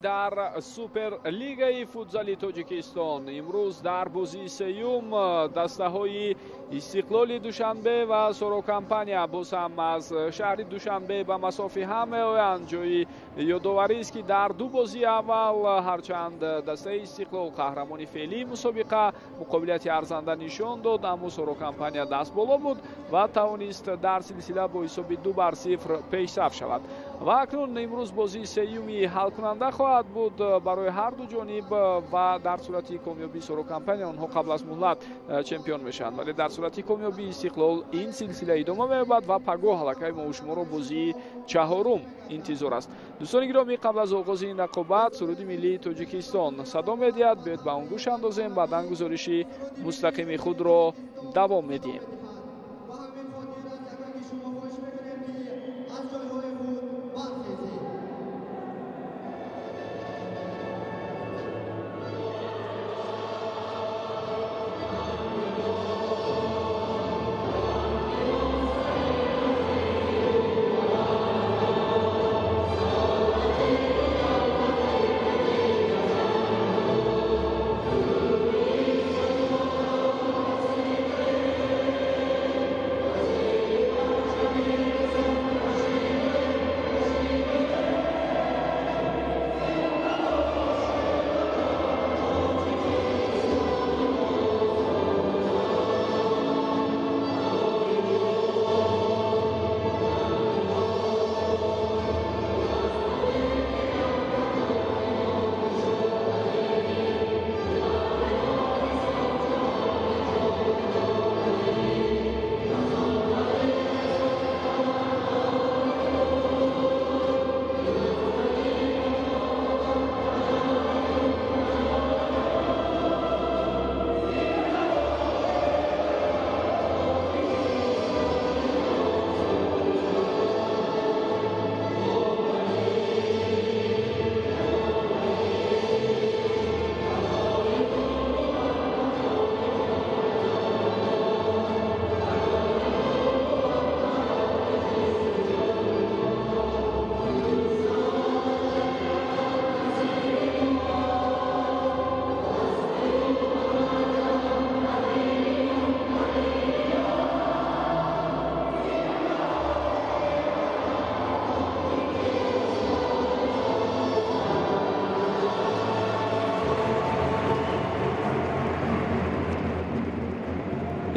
Дар Суперлигаи футзали Тоҷикистон имрӯз дар бозии сеюм дастаҳои Истиқлоли Душанбе ва Сорокомпания боз ҳам аз шаҳри Душанбе ба масофи ҳам меоянд. Ҷои ёдоварист, ки дар ду бозии аввал ҳарчанд дастаи Истиқлол, қаҳрамони феълии мусобиқа, муқобилияти арзанда нишон дод, аммо Сорокомпания даст боло буд ва тавонист дар силсила бо ҳисоби 2-0 пешсаф шавад. Ва акнун имрӯз бозии сеюми ҳалкунанда хоҳад буд барои ҳар ду ҷониб ва дар сурати комёбии Сорокомпания онҳо қабл аз муҳлат чемпион мешаванд, вале дар сурати комёбии Истиқлол ин силсила идома меёбад ва пагоҳ аллакай мо шуморо бозии чаҳорум интизор аст. Дӯстони гиромӣ, қабл аз оғози ин рақобат суруди миллии Тоҷикистон садо медиҳад. Биёед ба он гӯш андозем, баъдан гузориши мустақими худро давом медиҳем.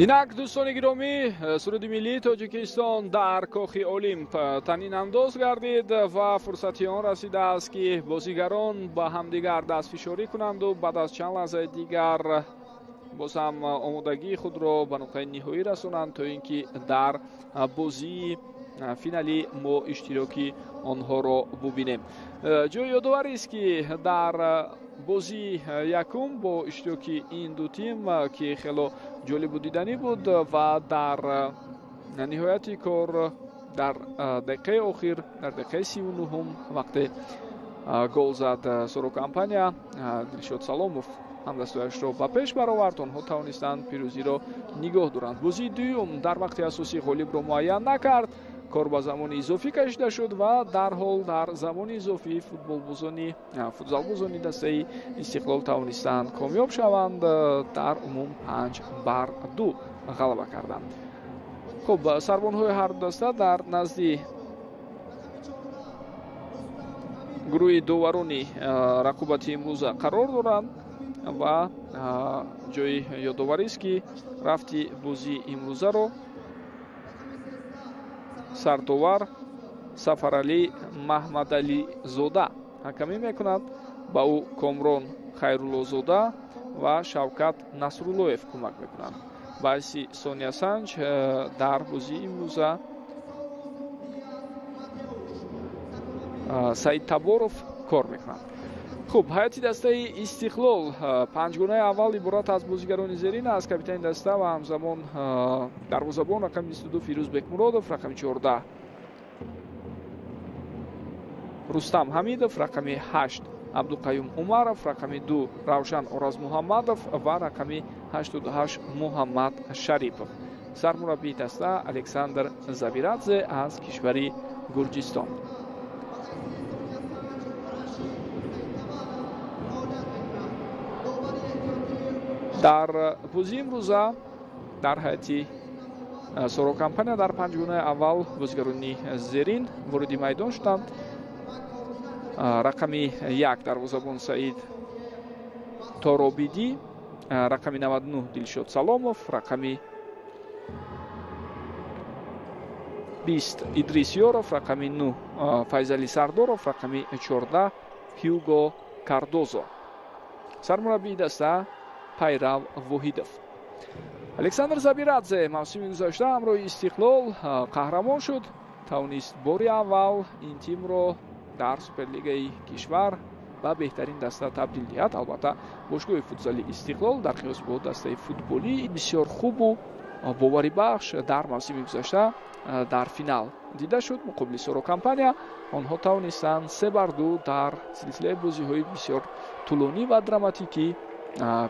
Инак, дӯстони гиромӣ, суруди миллии Тоҷикистон дар Кохи Олимп танинандоз гардид ва фурсати он расидааст, ки бозигарон ба ҳамдигар дастфишорӣ кунанду баъд аз чанд лаҳзаи дигар боз ҳам омодагии худро ба нуқтаи ниҳоӣ расонанд, то ин ки дар бозии финали мо иштироки онҳоро бубинем. Ҷои ёдоварист, ки дар бозии якум бо иштироки ин ду тим, ки хело ҷолибу диданӣ буд ва дар ниҳояти кор дар дақиқаи охир, дар дақиқаи 39-ум, вақте гол зад Сорокомпания, Дилшод Саломов ҳамдастояшро ба пеш баровард, онҳо тавонистанд пирӯзиро нигоҳ доранд. Бозии дуюм дар вақти асосӣ ғолибро муайян накард, кор ба замони изофӣ кашида шуд ва дарҳол дар замони изофӣ футзалбозони дастаи Истиқлол тавонистанд комёб шаванд, дар умум 5-2 ғалаба карданд. Хуб, сарбонҳои ҳар ду даста дар назди гурӯҳи доварони рақобати имрӯза қарор доранд ва ҷои ёдоварист, ки рафти бозии имрӯзаро сардовар Сафаралӣ Маҳмадализода ҳакамӣ мекунад. Ба ӯ Комрон Хайруллозода ва Шавкат Насруллоев кӯмак мекунанд. Ба ҳайси Сония Санҷ дар бозии имрӯза Саид Таборов кор мекунад. Хуб, ҳайати дастаи Истиқлол панҷгонаи аввал иборат аз бозигарони зерин аз капитани даста ва ҳамзамон дарвозабон рақами 22 Фирӯз Бекмуродов, рақами 14 Рустам Ҳамидов, рақами 8 Абдуқаюм Умаров, рақами 2 Равшан Оразмуҳаммадов ва рақами 88 Муҳаммад Шарипов. Сармураббии даста Александр Завирадзе аз кишвари Гурҷистон. Дар бозии имрӯза дар ҳайати Соро Компания дар панҷгунаи аввал бозигарони зерин вориди майдон шуданд. Рақами 1 дарвозабон Саид Торобидӣ, рақами 99 Дилшод Саломов, рақами 20 Идрис Ёров, рақами 9 Файзали Сардоров, рақами 14 Ҳюго Кардозо. Сармураббии даста Пайрав Воҳидов. Александр Забирадзе мавсими гузашта ҳамроҳи Истиқлол қаҳрамон шуд. Тавонист бори аввал ин тимро дар Суперлигаи кишвар ба беҳтарин даста табдил диҳад. Албатта, бошгоҳи футзали Истиқлол дар қиёс бо дастаи футболӣ бисёр хубу боварибахш дар мавсими гузашта дар финал дида шуд. Муқобили Соро Компания онҳо тавонистанд 3-2 дар силсилаи бозиҳои бисёр тӯлонӣ ва драматикӣ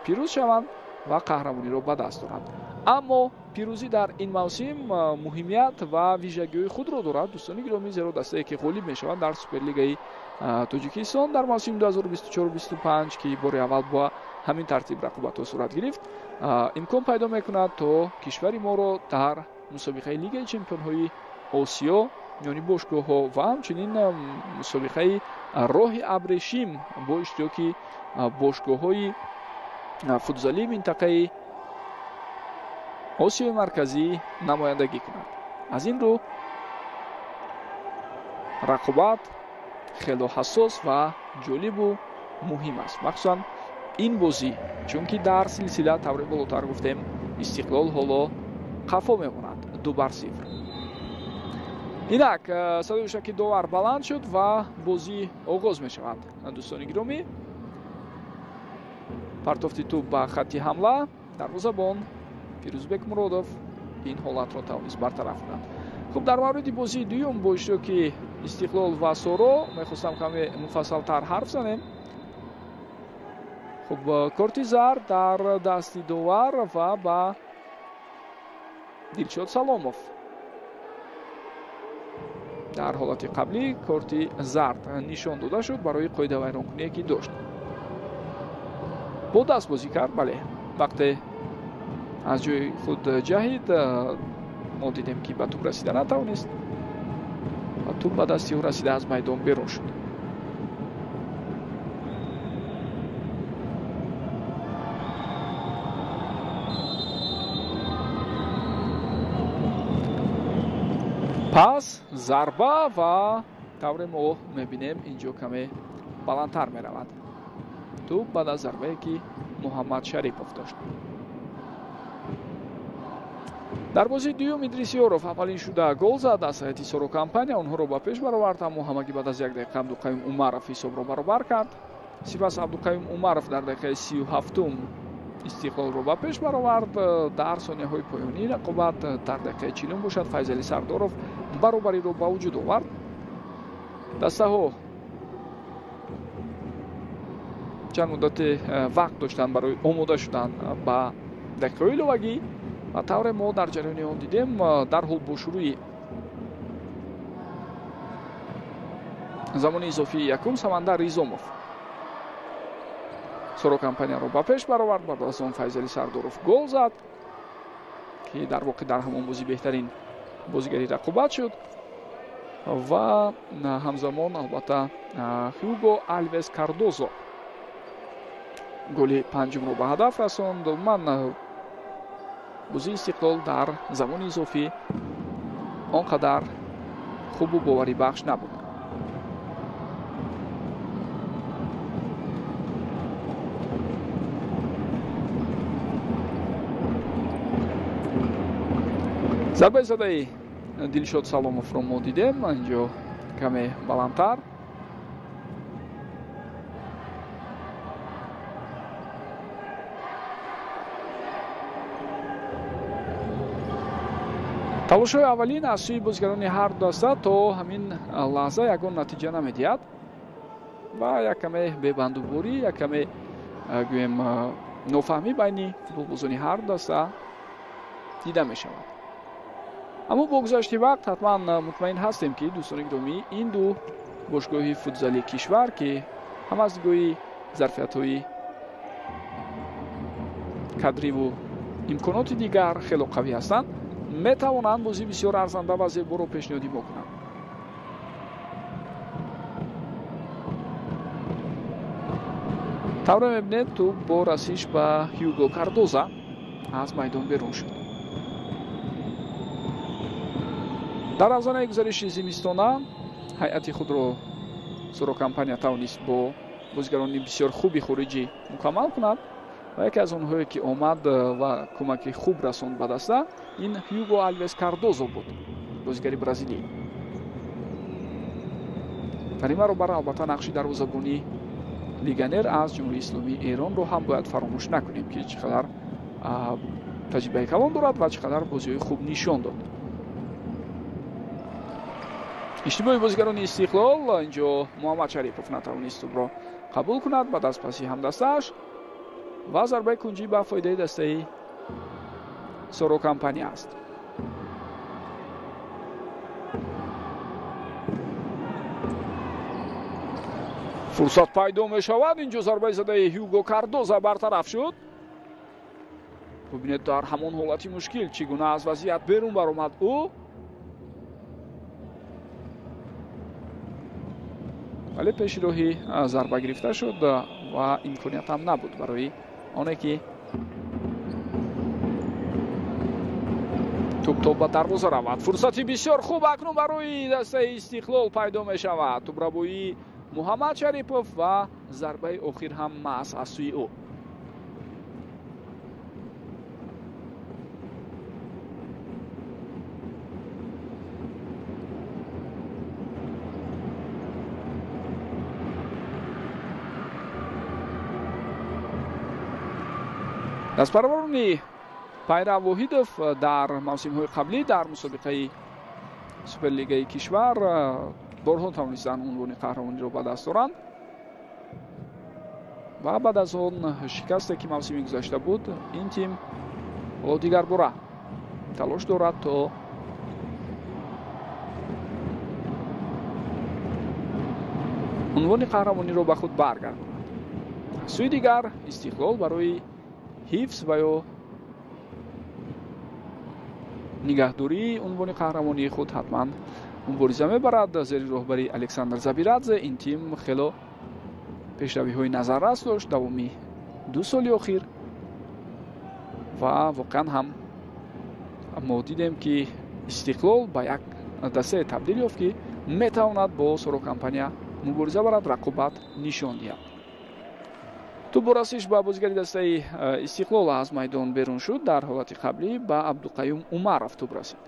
пирӯз шаванд ва қаҳрамониро ба даст доранд. Аммо пирӯзӣ дар ин мавсим муҳимият ва вижагиҳои худро дорад, дӯстони гиромӣ, зеро дастае ки ғолиб мешавад дар Суперлигаи Тоҷикистон дар мавсими 2024-25, ки бори аввал бо ҳамин тартиб рақобатҳо сурат гирифт, имкон пайдо мекунад то кишвари моро дар мусобиқаи Лигаи чемпионҳои Осиё миёни бошгоҳҳо ва ҳамчунин мусобиқаи роҳи абрешим бо иштироки бошгоҳҳои футзалии минтақаи Осиёи Марказӣ намояндагӣ кунад. Аз ин рӯ рақобат хело ҳассос ва ҷолибу муҳим аст, махсусан ин бозӣ, чунки дар силсила тавре болотар гуфтем, Истиқлол ҳоло қафо мемонад 2-0. Инак садои ушаки довар баланд шуд ва бозӣ оғоз мешавад. Дӯстони гиромӣ, партофти тӯб ба хатти ҳамла, дарвозабон Фирӯзбек Муродов ин ҳолатро тавонист бартараф кунад. Хуб, дар мавриди бозии дуюм бо иштироки Истиқлол ва Соро мехостам каме муфассалтар ҳарф занем. Хуб, корти зард дар дасти довар ва ба Дилшод Саломов. Дар ҳолати қаблӣ корти зард нишон дода шуд барои қоидавайронкуние ки дошт. Бо даст бозӣ кард, бале, вақте аз ҷои худ ҷаҳид, мо дидем ки ба тӯб расида натавонист ва тӯб ба дасти ӯ расида аз майдон берун шуд. Пас зарба ва тавре мо мебинем инҷо каме баландтар меравад. Тӯб баъд аз зарбае ки Муҳаммад Шарипов дошт. Дар бозии дуюм Идрис Ёров аввалин шуда гол зад аз ҳайати Соро Компания, онҳоро ба пеш баровард, аммо ҳамагӣ баъд аз як дақиқа Абдуқаюм Умаров ҳисобро баробар кард. Сипас Абдуқаюм Умаров дар дақиқаи 37-ум Истиқлолро ба пеш баровард. Дар сонияҳои поёнии рақобат дар дақиқаи 40 бошад Файзали Сардоров баробариро ба вуҷуд овард. Дастаҳо чанд муддате вақт доштанд барои омода шудан ба дақиқаҳои иловагӣ ва тавре мо дар ҷараёни он дидем, дарҳол бо шурӯи замони изофии якум Самандар Ризомов Соро Компанияро ба пеш баровард. Баъд аз он Файзали Сардоров гол зад, ки дар воқеъ дар ҳамон бозӣ беҳтарин бозигари рақобат шуд ва ҳамзамон албатта Ҳюго Алвес Кардозо голи панҷумро ба ҳадаф расонд. Ман бозии Истиқлол дар замони изофӣ он қадар хубу боварибахш набуд. Зарбаи задаи Дилшод Саломовро мо дидем, инҷо каме баландтар. Талошҳои аввалин аз сӯи бозигарони ҳар ду даста то ҳамин лаҳза ягон натиҷа намедиҳад ва як каме бебандуборӣ, як каме гӯем нофаҳмӣ байни футболбозони ҳар ду даста дида мешавад. Аммо бо гузашти вақт ҳатман мутмаин ҳастем, ки дӯстони гиромӣ, ин ду бошгоҳи футзалии кишвар, ки ҳам аз нигоҳи зарфиятҳои кадриву имконоти дигар хело қавӣ ҳастанд, метавонанд бозии бисёр арзанда ва зеборо пешниҳоди мо кунанд. Тавре мебинед, тӯб бо расиш ба Ҳюго Кардоза аз майдон берун шуд. Дар авзанаи гузариши зимистона ҳайати худро Соро Компания тавонист бо бозигарони бисёр хуби хориҷӣ мукаммал кунад ва яке аз онҳое ки омад ва кӯмаки хуб расонд ба даста, ин Ҳюго Алвес Кардозо буд, бозигари бразилӣ. Дар ин баробар албатта нақши дарвозабонии легионер аз Ҷумҳурии Исломии Эронро ҳам бояд фаромӯш накунем, ки чӣ қадар таҷрибаи калон дорад ва чӣ қадар бозиҳои хуб нишон дод. Иштибоҳи бозигарони Истиқлол, инҷо Муҳаммад Шарипов натавонист тӯбро қабул кунад ба дастпаси ҳамдастааш ва зарбаи кунҷӣ ба фоидаи дастаи Соро Компания аст. Фурсат пайдо мешавад, инҷо зарбаи задаи Ҳюго Кардоза бартараф шуд. Бубинед, дар ҳамон ҳолати мушкил чӣ гуна аз вазъият берун баромад ӯ. Вале пеши роҳи зарба гирифта шуд ва имконият ҳам набуд барои оне ки тӯб то ба дарвоза равад. Фурсати бисёр хуб акнун барои дастаи Истиқлол пайдо мешавад. Тӯбрабоии Муҳаммад Шарипов ва зарбаи охир ҳам маҳз аз сӯи ӯ. Дастпарварони Пайрав Воҳидов дар мавсимҳои қаблӣ дар мусобиқаи Суперлигаи кишвар борҳо тавонистанд унвони қаҳрамониро ба даст оранд ва баъд аз он шикасте ки мавсими гузашта буд, ин тим ҳоло дигарбора талош дорад то унвони қаҳрамониро ба худ баргардонад. Аз сӯи дигар Истиқлол барои ҳифз ва ё нигаҳдории унвони қаҳрамонии худ ҳатман мубориза мебарад. Зери роҳбарии Александр Забирадзе ин тим хело пешравиҳои назаррас дошт давоми 2 соли охир ва воқеан ҳам мо дидем ки Истиқлол ба як дастае табдил ёфт, ки метавонад бо Соро Компания мубориза барад, рақобат нишон диҳад. Тӯб бо расиш ба бозигари дастаи Истиқлол аз майдон берун шуд. Дар ҳолати қаблӣ ба Абдуқаюм Умаров тӯб расид.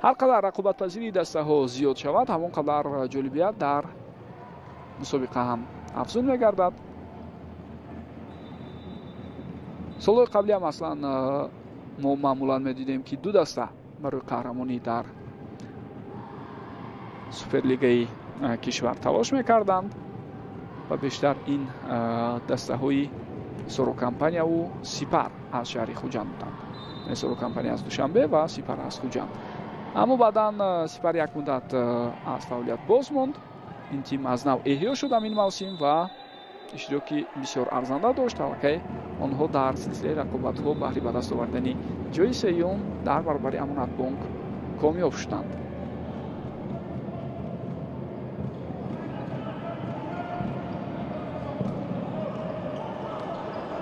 Ҳар қадар рақобатпазирии дастаҳо зиёд шавад, ҳамон қадар ҷолибият дар мусобиқа ҳам афзун мегардад. Солҳои қаблӣ ҳам аслан мо маъмулан медидем, ки ду даста барои қаҳрамонӣ дар Суперлигаи кишвар талош мекарданд ва бештар ин дастаҳои Соро Компанияву Сипар аз шаҳри Хуҷанд буданд. Соро Компания аз Душанбе ва Сипар аз Хуҷанд. Аммо баъдан Сипар як муддат аз фаъолият боз монд. Ин тим аз нав эҳё шуд ҳамин мавсим ва иштироки бисёр арзанда дошт. Аллакай онҳо дар силсилаи рақобатҳо баҳри ба даст овардани ҷои сеюм дар баробари Амонатбонк комёб шуданд.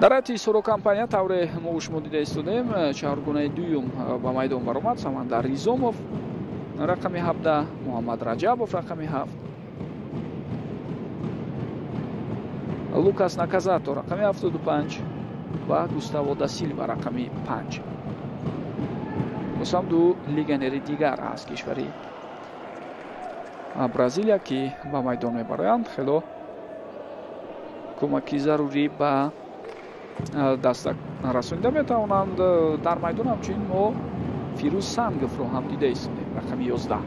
Дар ҳайати Соро Компания тавре мо шумо дида истодем, чаҳоргунаи дуюм ба майдон баромад Самандар Ризомов рақами 17, Муҳаммад Раҷабов рақами 7, Лукас Наказато рақами 75 ва Густаво да Силва рақами 5. Боз ҳам ду легионери дигар аз кишвари Бразилия, ки ба майдон мебароянд, хело кӯмаки зарурӣ ба даста расонида метавонанд. Дар майдон ҳамчунин мо Фирӯз Санговро ҳам дида истодем, рақами 11.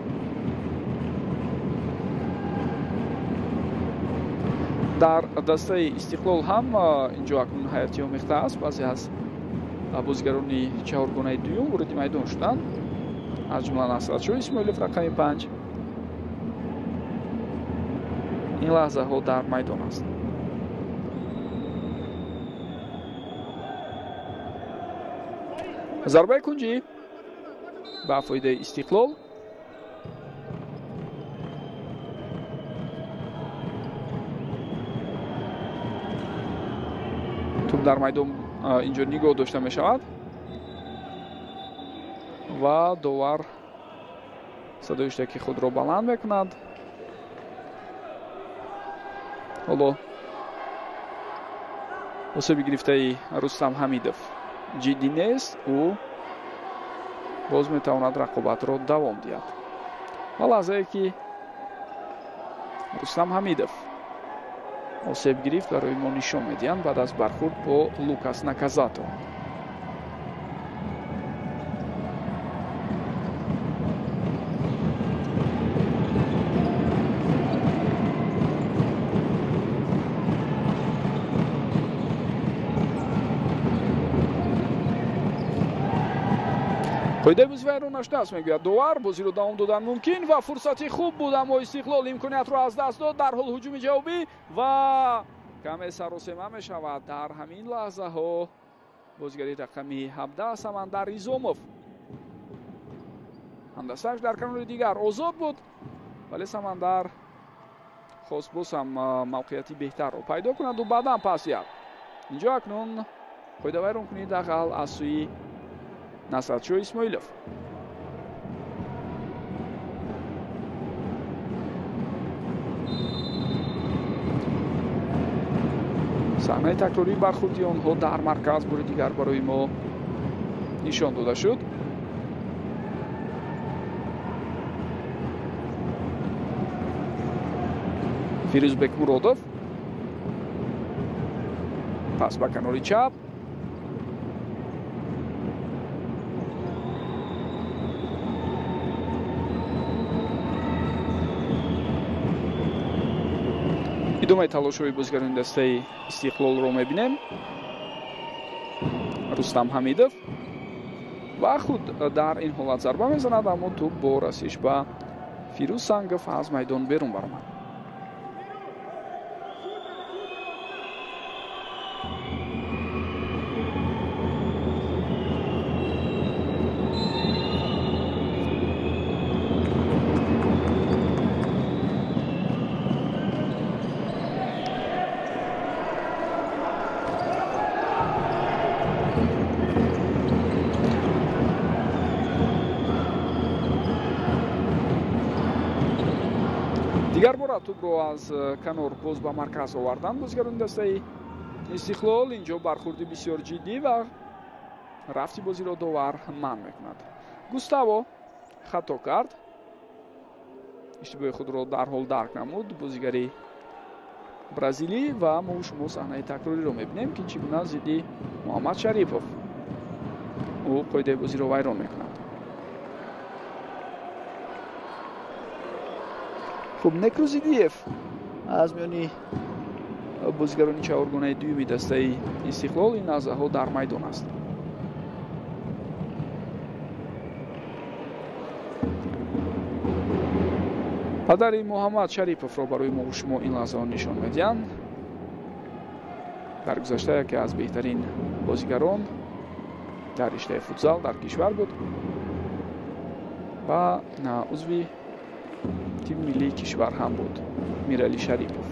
Дар дастаи Истиқлол ҳам инҷо акнун ҳайати омехта аст. Баъзе аз бозигарони чаҳоргонаи дуюм вориди майдон шуданд, аз ҷумла Насратшоҳ Исмоилов рақами 5 ин лаҳзаҳо дар майдон аст. Зарбаи кунҷӣ ба фоидаи Истиқлол. Туп дар майдон инҷо нигоҳ дошта мешавад ва довар садои иштаки худро баланд мекунад. Ҳоло осеби гирифтаи Рустам Ҳамидов ҷиддӣ нест, ӯ боз метавонад рақобатро давом диҳад. Ва лаҳзае ки Рустам Ҳамидов осеб гирифт, барои мо нишон медиҳанд баъд аз бархурд бо Лукас Наказато. Қоидаи бозӣ вайрон нашудааст, мегӯяд довар. Бозиро давом додан мумкин ва фурсати хуб буд, аммо Истиқлол имкониятро аз даст дод. Дар ҳол ҳуҷуми ҷавобӣ ва каме саросема мешавад. Дар ҳамин лаҳзаҳо бозигари рақами 17 Самандар Изомов, ҳамдастааш дар канори дигар озод буд, вале Самандар хост боз ҳам мавқеияти беҳтарро пайдо кунаду баъдан пас диҳад. Инҷо акнун қоида вайронкунии дағал аз сӯи Насратшо Исмоилов. Саҳнаи такрории бархурди онҳо дар марказ бори дигар барои мо нишон дода шуд. Фирӯзбек Муродов пас ба канори чап. Идомаи талошҳои бозигарони дастаи Истиқлолро мебинем. Рустам Ҳамидов ва худ дар ин ҳолат зарба мезанад, аммо тӯб бо расиш ба Фирӯз Сангов аз майдон берун баромад. Дигар бора тӯбро аз канор боз ба марказ оварданд бозигарони дастаи Истиқлол. Инҷо бархурди бисёр ҷиддӣ ва рафти бозиро довар манъ мекунад. Густаво хато кард, иштибоҳи худро дарҳол дарк намуд бозигари бразилӣ ва мо шумо саҳнаи такрориро мебинем, ки чӣ гуна зидди Муҳаммад Шарипов ӯ қоидаи бозиро вайрон мекунад. Хуб, Некрузидиев аз миёни бозигарони чаҳоргонаи дуюми дастаи Истиқлол ин лаҳзаҳо дар майдон аст. Падари Муҳаммад Шариповро барои мо шумо ин лаҳзаҳо нишон медиҳанд. Дар гузашта яке аз беҳтарин бозигарон дар риштаи футзал дар кишвар буд ва узви тими миллии кишвар ҳам буд Мирали Шарипов.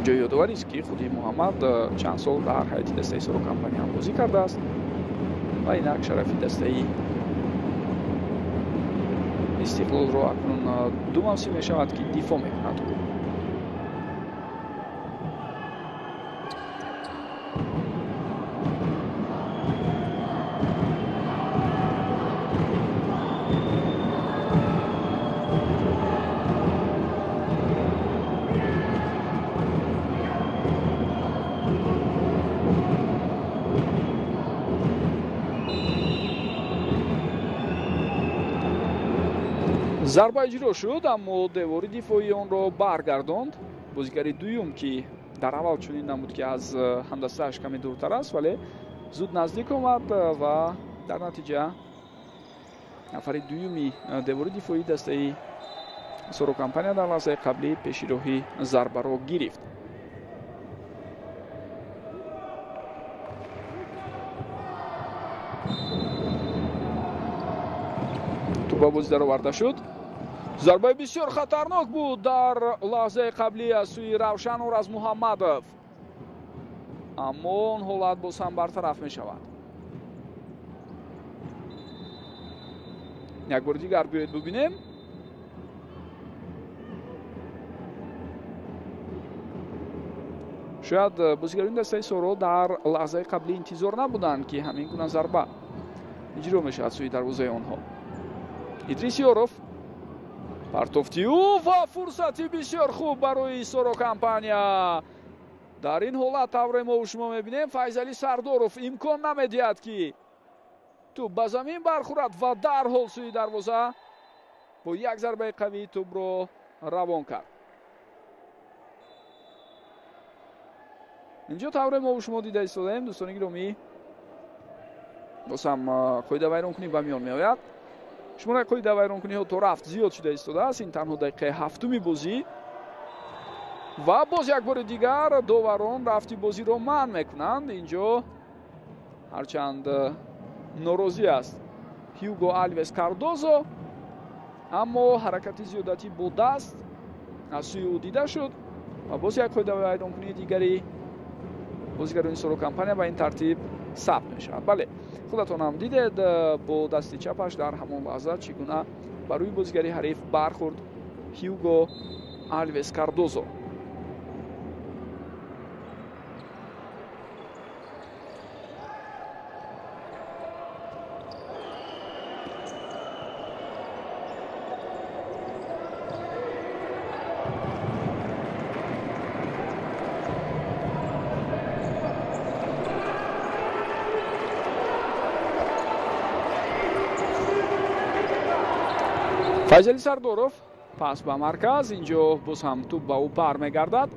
Ҷои ёдоварист, ки худи Муҳаммад чанд сол дар ҳайати дастаи Соро Компания ҳам бозӣ кардааст ва инак шарафи дастаи Истиқлолро акнун ду мавсим мешавад, ки дифоъ мекунад. Зарба иҷро шуд, аммо девори дифоии онро баргардонд. Бозигари дуюм, ки дар аввал чунин намуд, ки аз ҳамдастааш каме дуртар аст, вале зуд наздик омад ва дар натиҷа нафари дуюми девори дифоии дастаи Соро Компания дар лаҳзаи қаблӣ пеши роҳи зарбаро гирифт. Ба бозӣ дароварда шуд. Зарбаи бисёр хатарнок буд дар лаҳзаи қаблӣ аз сӯи Равшан Оразмуҳаммадов, аммо он ҳолат боз ҳам бартараф мешавад. Як бори дигар биёед бубинем. Шояд бозигарони дастаи Соро дар лаҳзаи қаблӣ интизор набуданд, ки ҳамин гуна зарба иҷро мешавад сӯи дарвозаи онҳо. Идрис Ёров, партофти ӯ ва фурсати бисёр хуб барои Соро компания. Дар ин ҳолат тавре мо шумо мебинем, Файзалӣ Сардоров имкон намедиҳад, ки тӯб ба замин бархӯрад ва дарҳол сӯи дарвоза бо як зарбаи қавӣ тӯбро равон кард. Инҷо тавре мо шумо дида истодаем, дӯстони гиромӣ, боз ҳам қоидавайронкунӣ ба миён меояд. Шумораи қоидавайронкуниҳо то рафт зиёд шуда истодааст. Ин танҳо дақиқаи ҳафтуми бозӣ ва боз як бори дигар доварон рафти бозиро манъ мекунанд. Инҷо ҳарчанд норозӣ аст Ҳюго Алвес Кардозо, аммо ҳаракати зиёдатӣ бо даст аз сӯи ӯ дида шуд ва боз як қоидавайронкунии дигари бозигарони Соро компания ба ин тартиб сабт мешавад. Бале, худатон ҳам дидед, бо дасти чапаш дар ҳамон лаҳза чӣ гуна ба рӯи бозигари ҳариф бархӯрд Ҳюго Алвес Кардозо. Файзалӣ Сардоров пас ба марказ. Инҷо боз ҳам тӯб ба ӯ бармегардад.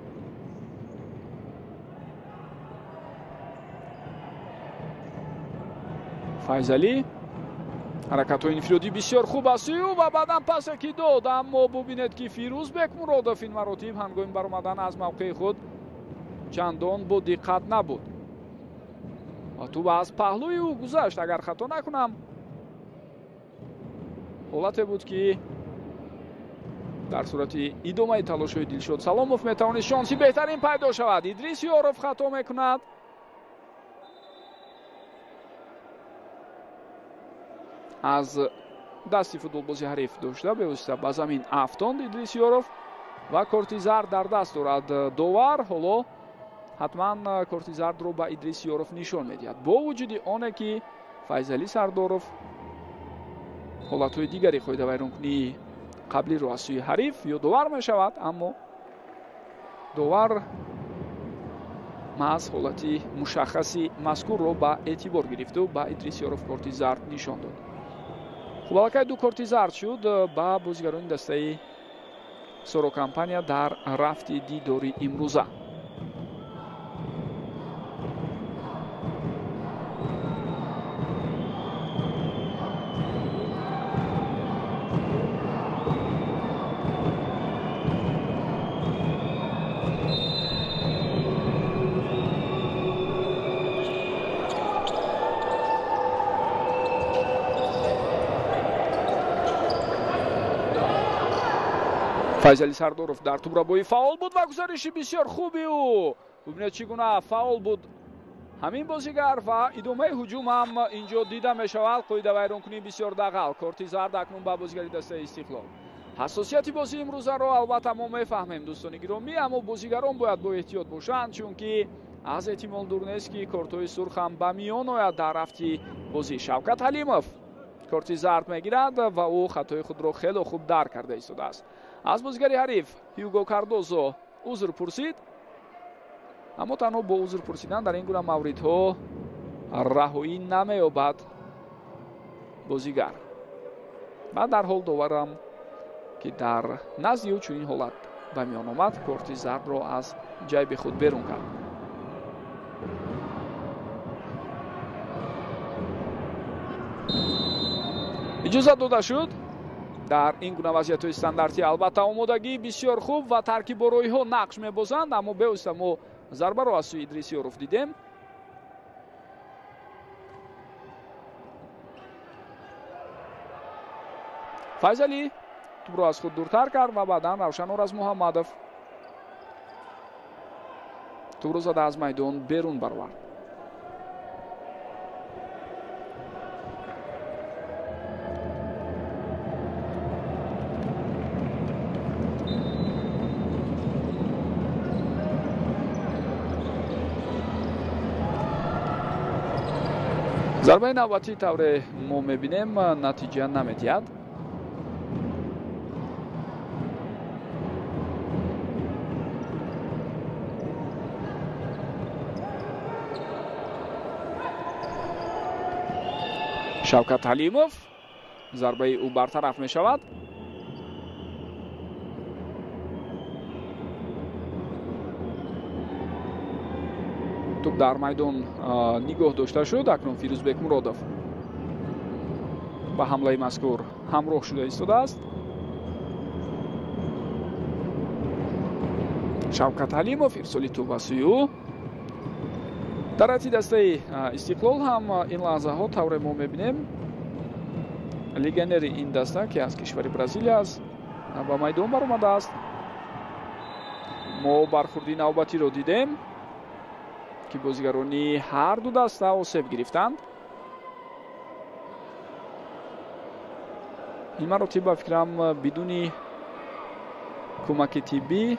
Файзалӣ ҳаракатҳои инфиродӣ бисёр хуб аст ӯ ва баъдан пасе ки дод, аммо бубинед, ки Фирӯз Бекмуродов ин маротиб ҳангоми баромадан аз мавқеи худ чандон бо диққат набуд ва тӯб аз паҳлӯи ӯ гузашт. Агар хато накунам, ҳолате буд, ки дар сурати идомаи талошҳои Дилшод Саломов метавонист шонси беҳтарин пайдо шавад. Идрис Ёров хато мекунад. Аз дасти футболбози ҳариф дошта бевосита ба замин афтонд Идрис Ёров ва корти зард дар даст дорад. Довар ҳоло ҳатман корти зардро ба Идрис Ёров нишон медиҳад, бо вуҷуди оне ки Файзалӣ Сардоров ҳолатҳои дигари қоидавайронкунии қаблиро аз сӯи ҳариф ёдовар мешавад, аммо довар маҳз ҳолати мушаххаси мазкурро ба эътибор гирифту ба Идрис Ёров корти зард нишон дод. Хуб, аллакай ду корти зард шуд ба бозигарони дастаи Соро компания дар рафти дидори имрӯза. Файзалӣ Сардоров дар тӯбрабои фаъол буд ва гузариши бисёр хуби ӯ. Бубинед, чӣ гуна фаъол буд ҳамин бозигар ва идомаи ҳуҷум ҳам инҷо дида мешавад. Қоидавайронкунии бисёр дағал. Корти зард акнун ба бозигари дастаи Истиқлол. Ҳассосияти бозии имрӯзаро албатта мо мефаҳмем, дӯстони гиромӣ, аммо бозигарон бояд бо эҳтиёт бошанд, чунки аз эҳтимол дур нест, ки кортҳои сурх ҳам ба миён ояд дар рафти бозӣ. Шавкат Ҳалимов корти зард мегирад ва ӯ хатои худро хело хуб дарк карда истодааст. Аз бозигари ҳариф Ҳюго Кардозо узр пурсид, аммо танҳо бо узр пурсидан дар ин гуна мавридҳо раҳоӣ намеёбад бозигар. Ва дарҳол доварам, ки дар назди ӯ чунин ҳолат ба миён омад, корти зардро аз ҷайби худ берун кард. Иҷозат дода шуд. Дар ин гуна вазъиятҳои стандартӣ албатта омодагии бисёр хуб ва таркибороиҳо нақш мебозанд, аммо бевосита мо зарбаро аз сӯи Идрис Ёров дидем. Файзалӣ тӯбро аз худ дуртар кард ва баъдан Равшан Оразмуҳаммадов тӯбро зада аз майдон берун баровард. Зарбаи навбатӣ тавре мо мебинем натиҷа намедиҳад. Шавкат Ҳалимов, зарбаи ӯ бартараф мешавад. Тӯб дар майдон нигоҳ дошта шуд. Акнун Фирӯзбек Муродов ба ҳамлаи мазкур ҳамроҳ шуда истодааст. Шавкат Ҳалимов ирсоли тӯб ба сӯи ӯ. Дар ҳайати дастаи Истиқлол ҳам ин лаҳзаҳо тавре мо мебинем легионери ин даста, ки аз кишвари Бразилия аст, ба майдон баромадааст. Мо бархурди навбатиро дидем, ки бозигарони ҳар ду даста осеб гирифтанд. Ин маротиба ба фикрам бидуни кӯмаки тиббӣ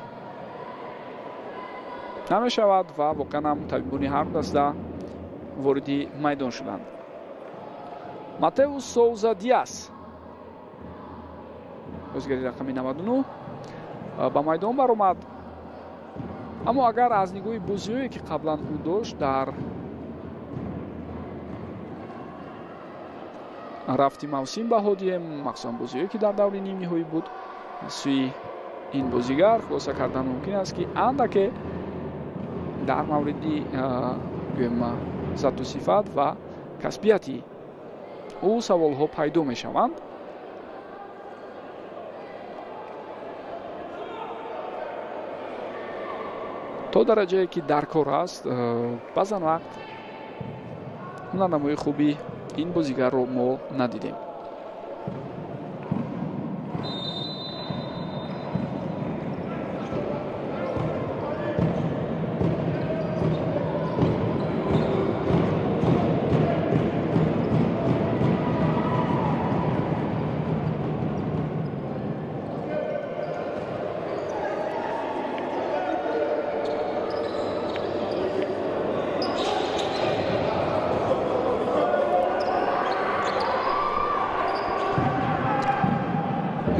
намешавад ва воқеан ҳам табибони ҳар ду даста вориди майдон шуданд. Матеус Соуза Диас, бозигари рақами 99, ба майдон баромад. Аммо агар аз нигоҳи бозиҳое, ки қаблан ӯ дошт, дар рафти мавсим баҳо диҳем, махсусан бозиҳое, ки дар даври нимниҳоӣ буд, сӯи ин бозигар хулоса кардан мумкин аст, ки андаке дар мавриди гӯем зату сифат ва касбияти ӯ саволҳо пайдо мешаванд. То дараҷае ки дар кор аст, баъзан вақт ҳунарнамоии хуби ин бозигарро мо надидем.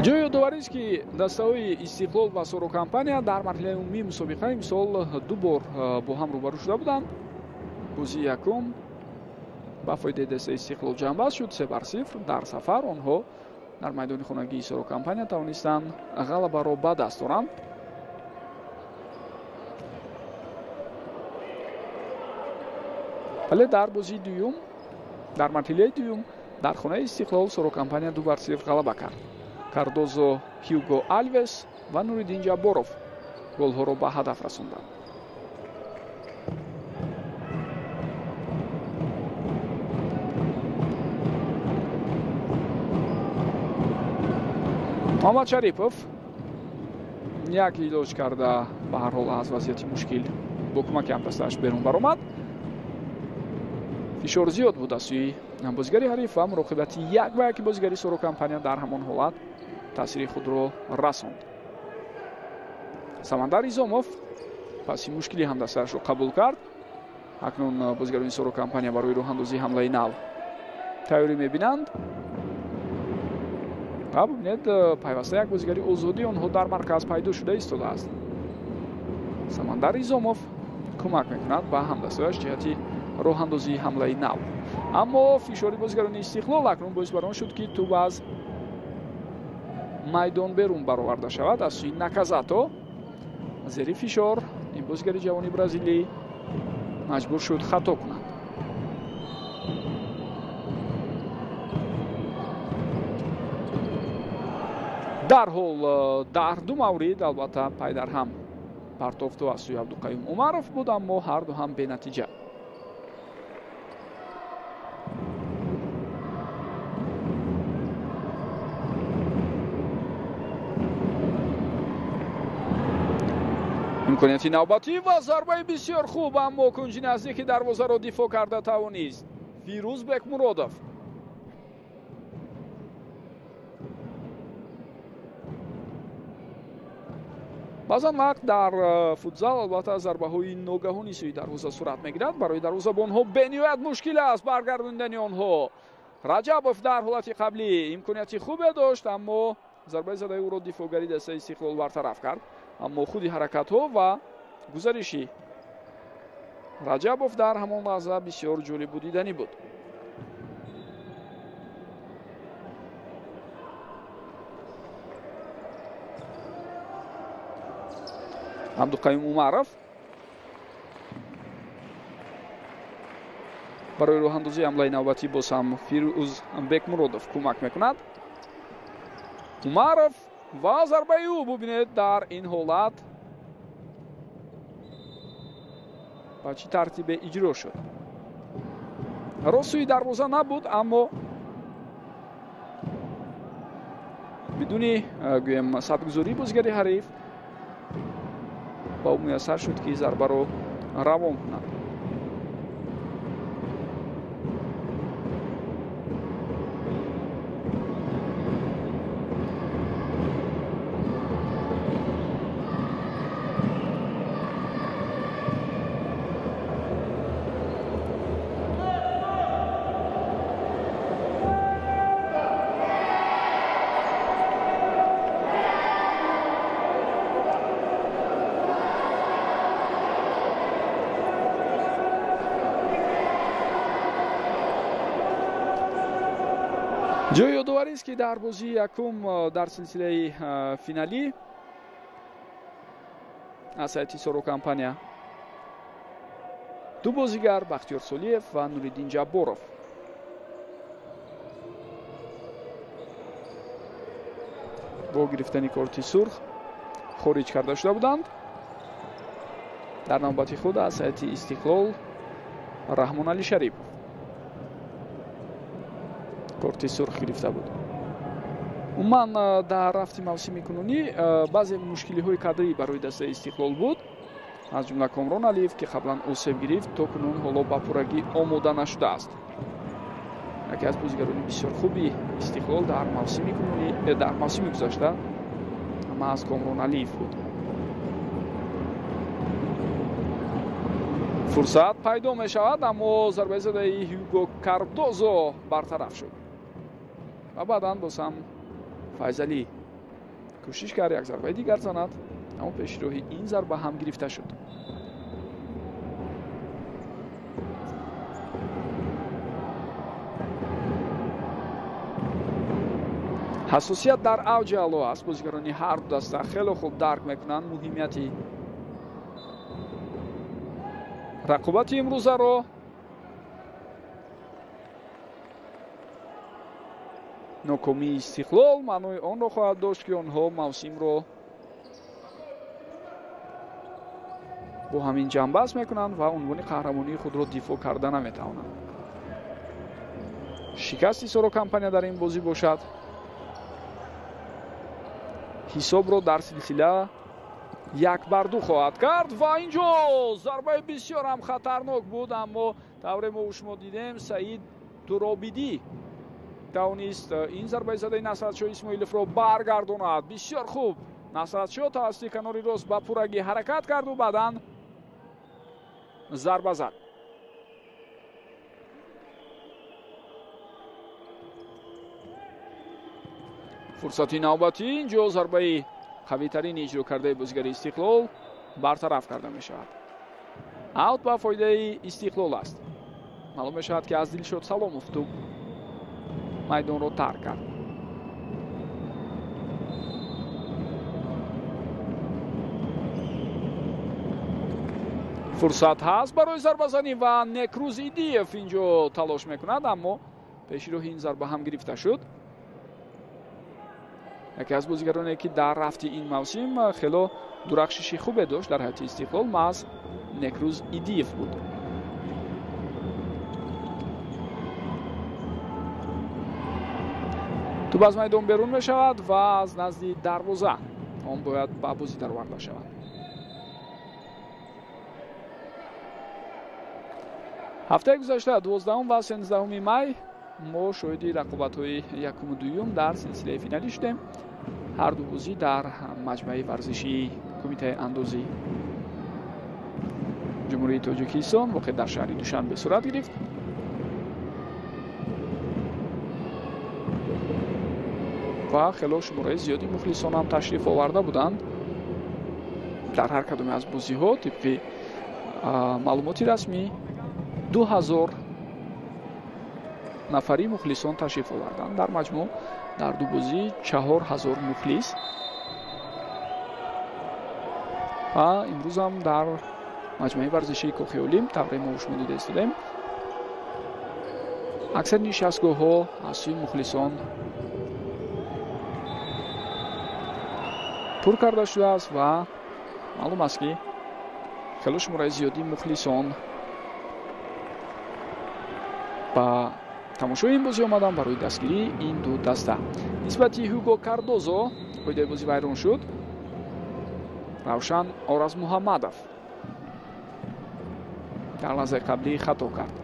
Ҷои ёдоварист, ки дастаҳои Истиқлол ва Соро Компания дар марҳилаи умумии мусобиқа имсол ду бор бо ҳам рӯбарӯ шуда буданд. Бозии якум ба фоидаи дастаи Истиқлол ҷамъбаст шуд 3-0. Дар сафар онҳо дар майдони хонагии Соро Компания тавонистанд ғалабаро ба даст оранд. Вале дар бозии дуюм, дар марҳилаи дуюм дар хонаи Истиқлол Соро Компания 2-0 ғалаба кард. Кардозо Ҳюго Алвес ва Нуриддин Ҷабборов голҳоро ба ҳадаф расонданд. Муҳаммад Шарипов як илоҷ карда ба ҳар ҳол аз вазъияти мушкил бо кӯмаки ҳамдастааш берун баромад. Фишор зиёд буд аз сӯи бозигари ҳариф ва муроқибати як ба яки бозигари Соро Компания дар ҳамон ҳолат таъсири худро расонд. Самандар Изомов паси мушкили ҳамдастаашро қабул кард. Акнун бозигарони Соро Компания барои роҳандозии ҳамлаи нав тайёрӣ мебинанд. Ва бибинед, пайваста як бозигари озодии онҳо дар марказ пайдо шуда истодааст. Самандар Изомов кӯмак мекунад ба ҳамдастааш ҷиҳати роҳандозии ҳамлаи нав. Аммо фишори бозигарони Истиқлол акнун боис бар он шуд, ки тӯб аз майдон берун бароварда шавад аз сӯи Наказато. Зери фишор ин бозигари ҷавони бразилӣ маҷбур шуд хато кунад. Дарҳол дар ду маврид албатта пайдарҳам партофту аз сӯи Абдуқаюм Умаров буд, аммо ҳар ду ҳам бенатиҷа. Имконияти навбатӣ ва зарбаи бисёр хуб, аммо кунҷи наздики дарвозаро дифоъ карда тавонист Фирӯз Бекмуродов. Баъзан вақт дар футзал албатта зарбаҳои ногаҳонӣ сӯи дарвоза сурат мегирад. Барои дарвозабонҳо бениҳоят мушкил аст баргардондани онҳо. Раҷабов дар ҳолати қаблӣ имконияти хубе дошт, аммо зарбаи задаи ӯро дифоъгари дастаи Истиқлол бартараф кард. Аммо худи ҳаракатҳо ва гузариши Раҷабов дар ҳамон лаҳза бисёр ҷолибу диданӣ буд. Абдуқаюм Умаров барои роҳандозии ҳамлаи навбатӣ боз ҳам Фирӯз Бекмуродов кӯмак мекунад. Умаров ва зарбаи ӯ, бубинед дар ин ҳолат ба чӣ тартибе иҷро шуд. Рост сӯи дарвоза набуд, аммо бидуни гӯем садгузории бозигари ҳариф ба ӯ муяссар шуд, ки зарбаро равон кунад. Ҷои ёдоварист, ки дар бозии якум дар силсилаи финалӣ аз ҳайати Соро компания ду бозигар Бахтиёр Солиев ва Нуриддин Ҷабборов бо гирифтани корти сурх хориҷ карда шуда буданд. Дар навбати худ аз ҳайати Истиқлол Раҳмонали Шарипов корти сурх гирифта буд. Умуман дар рафти мавсими кунунӣ баъзе мушкилиҳои кадрӣ барои дастаи Истиқлол буд, аз ҷумла Комрон Алиев, ки қаблан осеб гирифт, то кунун ҳоло ба пуррагӣ омода нашудааст. Яке аз бозигарони бисёр хуби Истиқлол дар мавсими кунунӣ, дар мавсими гузашта маҳз Комрон Алиев буд. Фурсат пайдо мешавад, аммо зарбаи задаи Ҳюго Кардозо бартараф шуд. Ва баъдан боз ҳам Файзалӣ кӯшиш кард як зарбаи дигар занад, аммо пешроҳи ин зарба ҳам гирифта шуд. Ҳассосият дар авҷи аъло аст. Бозигарони ҳар ду даста хеле хуб дарк мекунанд муҳимияти рақобати имрӯзаро. Нокомии Истиқлол маънои онро хоҳад дошт, ки онҳо мавсимро бо ҳамин ҷанбаст мекунанд ва унвони қаҳрамонии худро дифоъ карда наметавонанд. Шикасти Соро компания дар ин бозӣ бошад, ҳисобро дар силсила 1-2 хоҳад кард. Ва инҷо зарбаи бисёр ҳам хатарнок буд, аммо тавре мо шумо дидем, Саид Туробидӣ тавонист ин зарбаи задаи Насратшоҳ Исмоиловро баргардонад. Бисёр хуб Насратшоҳ тавассути канори рост ба пуррагӣ ҳаракат карду баъдан зарба зад. Фурсати навбатӣ, инҷо зарбаи қавитарин иҷро кардаи бозигари Истиқлол бартараф карда мешавад. Аут ба фоидаи Истиқлол аст. Маълум мешавад, ки аз Дилшод Саломов тӯб майдонро тарк кард. Фурсат ҳаст барои зарбазанӣ ва Некрӯз Идиев инҷо талош мекунад, аммо пеши роҳи ин зарба ҳам гирифта шуд. Яке аз бозигароне, ки дар рафти ин мавсим хело дурахшиши хубе дошт дар ҳайати Истиқлол, маҳз Некрӯз Идиев буд. Тӯб аз майдон берун мешавад ва аз назди дарвоза он бояд ба бозӣ дароварда шавад. Ҳафтаи гузашта 12 ва 13 май мо шоҳиди рақобатҳои якуму дуюм дар силсилаи финалӣ шудем. Ҳар ду бозӣ дар маҷмӯаи варзишии Кумитаи андозии Ҷумҳурии Тоҷикистон воқеъ дар шаҳри Душанбе сурат гирифт. Ва хело шумораи зиёди мухлисон ҳам ташриф оварда буданд. Дар ҳар кадоме аз бозиҳо тибқи маълумоти расмӣ 2000 нафари мухлисон ташриф оварданд. Дар маҷмӯъ дар ду бозӣ 4000 мухлис. Ва имрӯзам дар маҷмӯаи варзишии Кохи Олимп тавре мо шумо дида истодем, аксари нишастгоҳҳо аз сӯи мухлисон пур карда шудааст ва маълум аст, ки хело шумораи зиёди мухлисон ба тамошои ин бозӣ омаданд барои дастгирии ин ду даста. Нисбати Ҳуго Кардозо қоидаи бозӣ вайрон шуд. Равшан Оразмуҳаммадов дар лаҳзаи қаблӣ хато кард.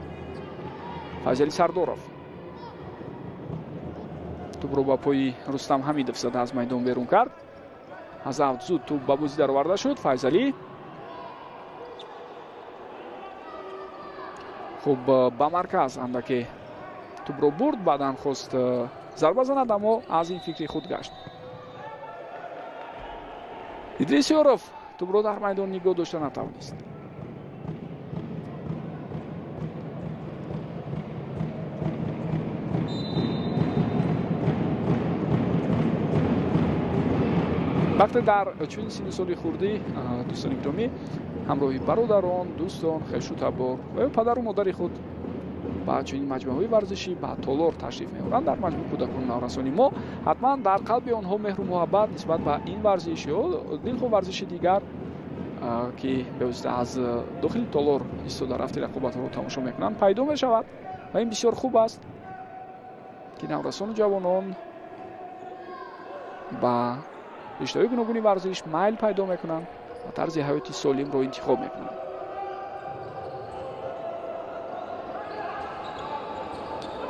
Файзали Сардоров тӯбро ба пои Рустам Ҳамидов зада аз майдон берун кард. Аз авт зуд тӯб ба бозӣ дароварда шуд. Файзалӣ хуб ба марказ андаке тӯбро бурд, баъдан хост зарба занад, аммо аз ин фикри худ гашт. Идрис Ёров тӯбро дар майдон нигоҳ дошта натавонист. Вақте дар чунин синну соли хурдӣ, дӯстони гиромӣ, ҳамроҳи бародарон, дӯстон, хешу табор ва ё падару модари худ ба чунин маҷмӯаҳои варзишӣ, ба толор ташриф меоранд, дар маҷмӯъ кӯдакону наврасони мо ҳатман дар қалби онҳо меҳру муҳаббат нисбат ба ин варзиш ё дилхоҳ варзиши дигар, ки бевосита аз дохили толор истода рафти рақобатҳоро тамошо мекунанд, пайдо мешавад. Ва ин бисёр хуб аст, ки наврасону ҷавонон ба риштаҳои гуногуни варзиш майл пайдо мекунанд ва тарзи ҳаёти солимро интихоб мекунанд.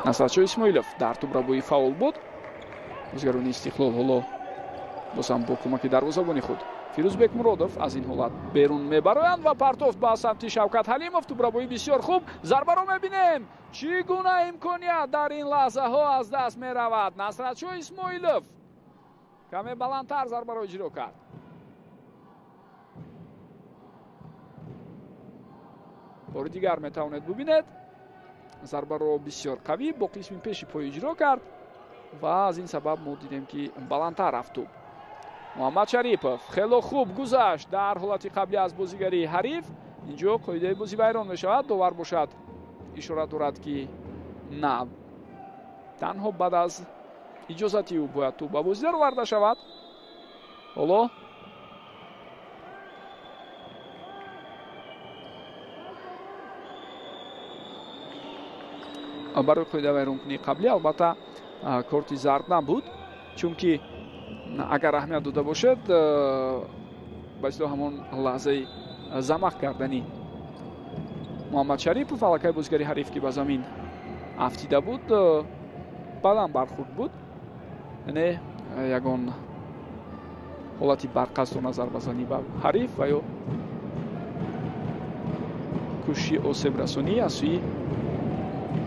Насратшоҳ Исмоилов дар тӯбрабоӣ фаъол буд. Бозигарони Истиқлол ҳоло боз ҳам бо кӯмаки дарвозабони худ Фирӯзбек Муродов аз ин ҳолат берун мебароянд ва партофт ба самти Шавкат Ҳалимов. Тӯбрабоӣ бисёр хуб, зарбаро мебинем. Чӣ гуна имконият дар ин лаҳзаҳо аз даст меравад. Насратшоҳ Исмоилов каме баландтар зарбаро иҷро кард. Бори дигар метавонед бубинед, зарбаро бисёр қавӣ бо қисми пеши пой иҷро кард ва аз ин сабаб мо дидем, ки баландтар рафт тӯб. Муҳаммад Шарипов хело хуб гузашт дар ҳолати қаблӣ аз бозигарии ҳариф. Инҷо қоидаи бозӣ вайрон мешавад. Довар бошад ишора дорад, ки на, танҳо баъд аз иҷозати ӯ бояд тӯб ба бозӣ дароварда шавад. Ҳоло барои қоида вайронкунии қаблӣ албатта корти зард набуд, чунки агар аҳамият дода бошед, ба истилоҳ ҳамон лаҳзаи замах кардани Муҳаммад Шарипов аллакай бозигари ҳариф, ки ба замин афтида буд, баъдан бархӯрд буд. Яъне ягон ҳолати барқасдона зарбазанӣ ба ҳариф ва ё кӯшиши осебрасонӣ аз сӯи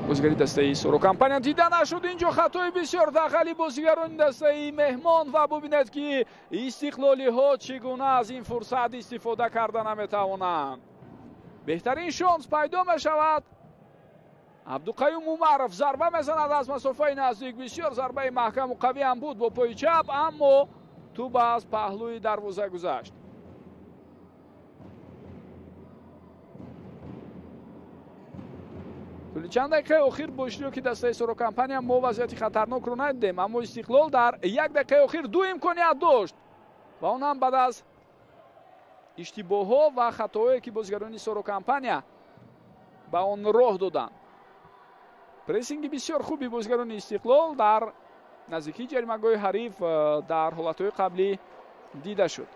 бозигари дастаи Соро Компания дида нашуд. Инҷо хатои бисёр дағали бозигарони дастаи меҳмон ва бубинед, ки истиқлолиҳо чӣ гуна аз ин фурсат истифода карда наметавонанд. Беҳтарин шонс пайдо мешавад. Абдуқаюм Умаров зарба мезанад аз масофаи наздик. Бисёр зарбаи маҳкаму қавӣ ҳам буд бо пои чап, аммо тӯб аз паҳлӯи дарвоза гузашт. Тӯли чанд дақиқаи охир бо иштироки дастаи Соро Компания мо вазъияти хатарнокро надидем, аммо Истиқлол дар як дақиқаи охир ду имконият дошт ва он ҳам баъд аз иштибоҳҳо ва хатоҳое, ки бозигарони Соро Компания ба он роҳ доданд. Прессинги бисёр хуби бозигарони Истиқлол дар наздикии ҷаримагоҳи ҳариф дар ҳолатҳои қаблӣ дида шуд.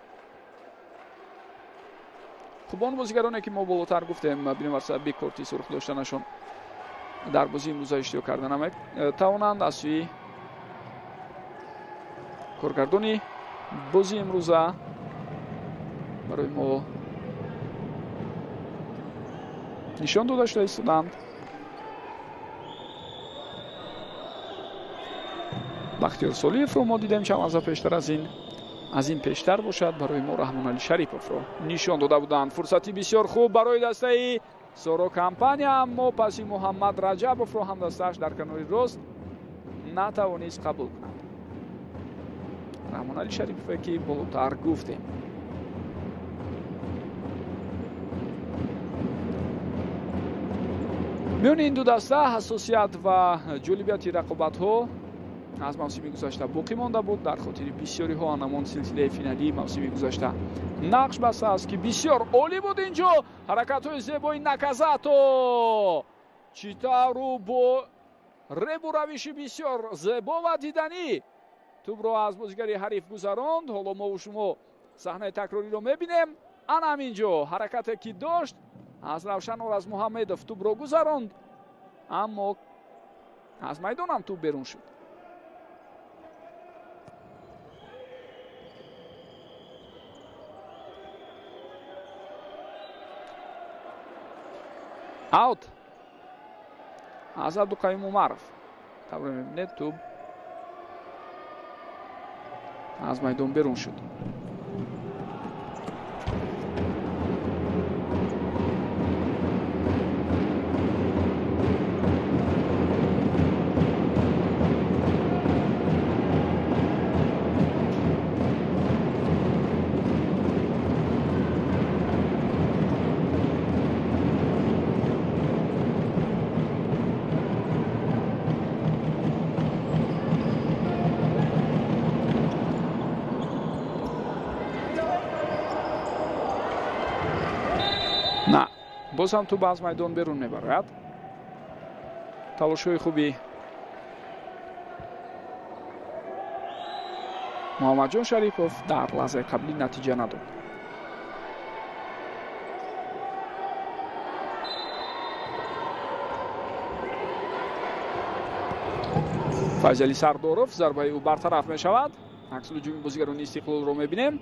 Хуб, он бозигароне ки мо болотар гуфтем, бинобар сабаби корти сурх доштанашон дар бозии имрӯза иштирок карда наметавонанд, аз сӯи коргардони бозии имрӯза барои мо нишон дода шуда истоданд. Бахтиёр Солиевро мо дидем чанд лаҳза пештар, аз ин пештар бошад барои мо Раҳмонали Шариповро нишон дода буданд. Фурсати бисёр хуб барои дастаи Соро Компания, аммо паси Муҳаммад Раҷабовро ҳам дастааш дар канори рост натавонист қабул кунад. Раҳмонали Шарипове ки болотар гуфтем. Миёни ин ду даста ҳассосият ва ҷолибияти рақобатҳо аз мавсими гузашта боқӣ монда буд. Дар хотири бисёриҳо анамон силсилаи финалии мавсими гузашта нақш бастааст, ки бисёр олӣ буд. Инҷо ҳаракатҳои зебои Наказато, чӣ тавру бо ребу равиши бисёр зебо ва диданӣ тӯбро аз бозигари ҳариф гузаронд. Ҳоло мову шумо саҳнаи такрориро мебинем. Ана ҳаминҷо ҳаракате ки дошт, аз Равшан Оразмуҳаммедов тӯбро гузаронд, аммо аз майдонам тӯб берун шуд. Аут аз Абдуқаюм Умаров. Тавре мебинед, тӯб аз майдон берун шуд. Боз ҳам тӯб аз майдон берун мебарад. Талошҳои хуби Муҳаммадҷон Шарипов дар лаҳзаи қаблӣ натиҷа надод. Файзали Сардоров, зарбаи ӯ бартараф мешавад. Аксулҳуҷуми бозигарони Истиқлолро мебинем.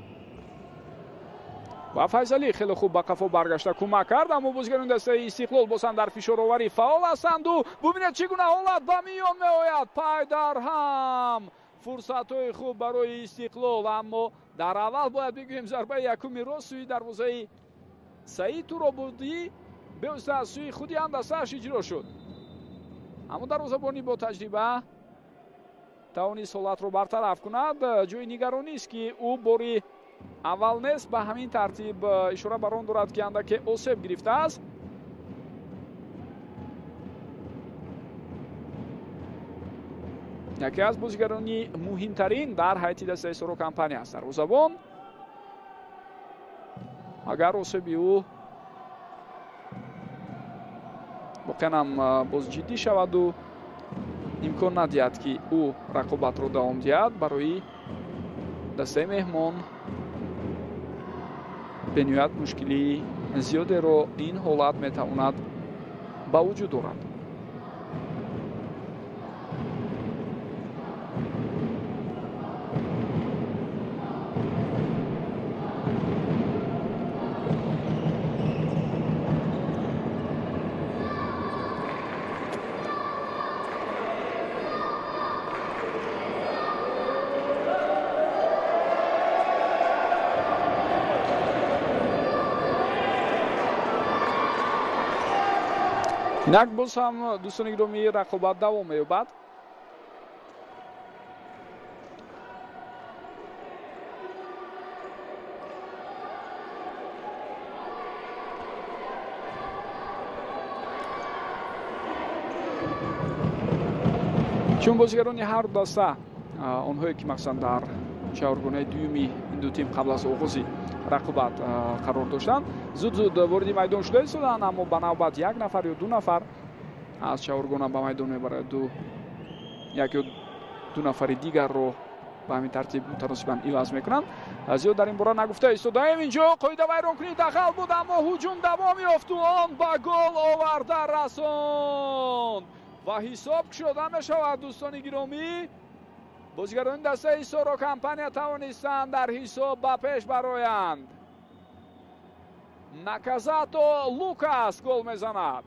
Ва Файзалӣ хеле хуб ба қафо баргашта кӯмак кард, аммо бозигарони дастаи Истиқлол боз ҳам дар фишороварӣ фаъол ҳастанду бубинед чӣ гуна ҳолат ба миён меояд. Пай дар ҳам фурсатҳои хуб барои Истиқлол, аммо дар аввал бояд бигӯем зарбаи якуми рост сӯи дарвозаи Саид Туробудӣ бевосита аз сӯи худи ҳам дастааш иҷро шуд, аммо дарвозабони бо таҷриба тавонист ҳолатро бартараф кунад. Ҷои нигаронист, ки ӯ бори аввал нест ба ҳамин тартиб ишора бар он дорад, ки андаке осеб гирифтааст. Яке аз бозигарони муҳимтарин дар ҳайати дастаи Соро Компания аст дарвозабон. Агар осеби ӯ воқеан ҳам боз ҷиддӣ шаваду имкон надиҳад, ки ӯ рақобатро давом диҳад, барои дастаи меҳмон бениҳоят мушкилии зиёдеро ин ҳолат метавонад ба вуҷуд орад. Инак боз ҳам дӯстони гиромӣ рақобат давом меёбад. Чун бозигарони ҳар ду даста, онҳое ки махсусан дар чаҳоргонаи дуюми ин ду тим қабл аз оғози рақобат қарор доштанд, зуд-зуд вориди майдон шуда истоданд, аммо ба навбат як нафар ё ду нафар аз чаҳоргона ба майдон мебарад, як ё ду нафари дигарро Ба ҳамин тартиб мутаносибан иваз мекунанд. Зиёд дар ин бора нагуфта истодаем. Инҷо қоида вайронкунӣ дағал буд, аммо ҳуҷум давом ёфту он ба гол оварда расон ва ҳисоб кушода мешавад. Дӯстони гиромӣ, бозигарони дастаи Соро Компания тавонистанд дар ҳисоб ба пеш бароянд. Наказато Лукас гол мезанад,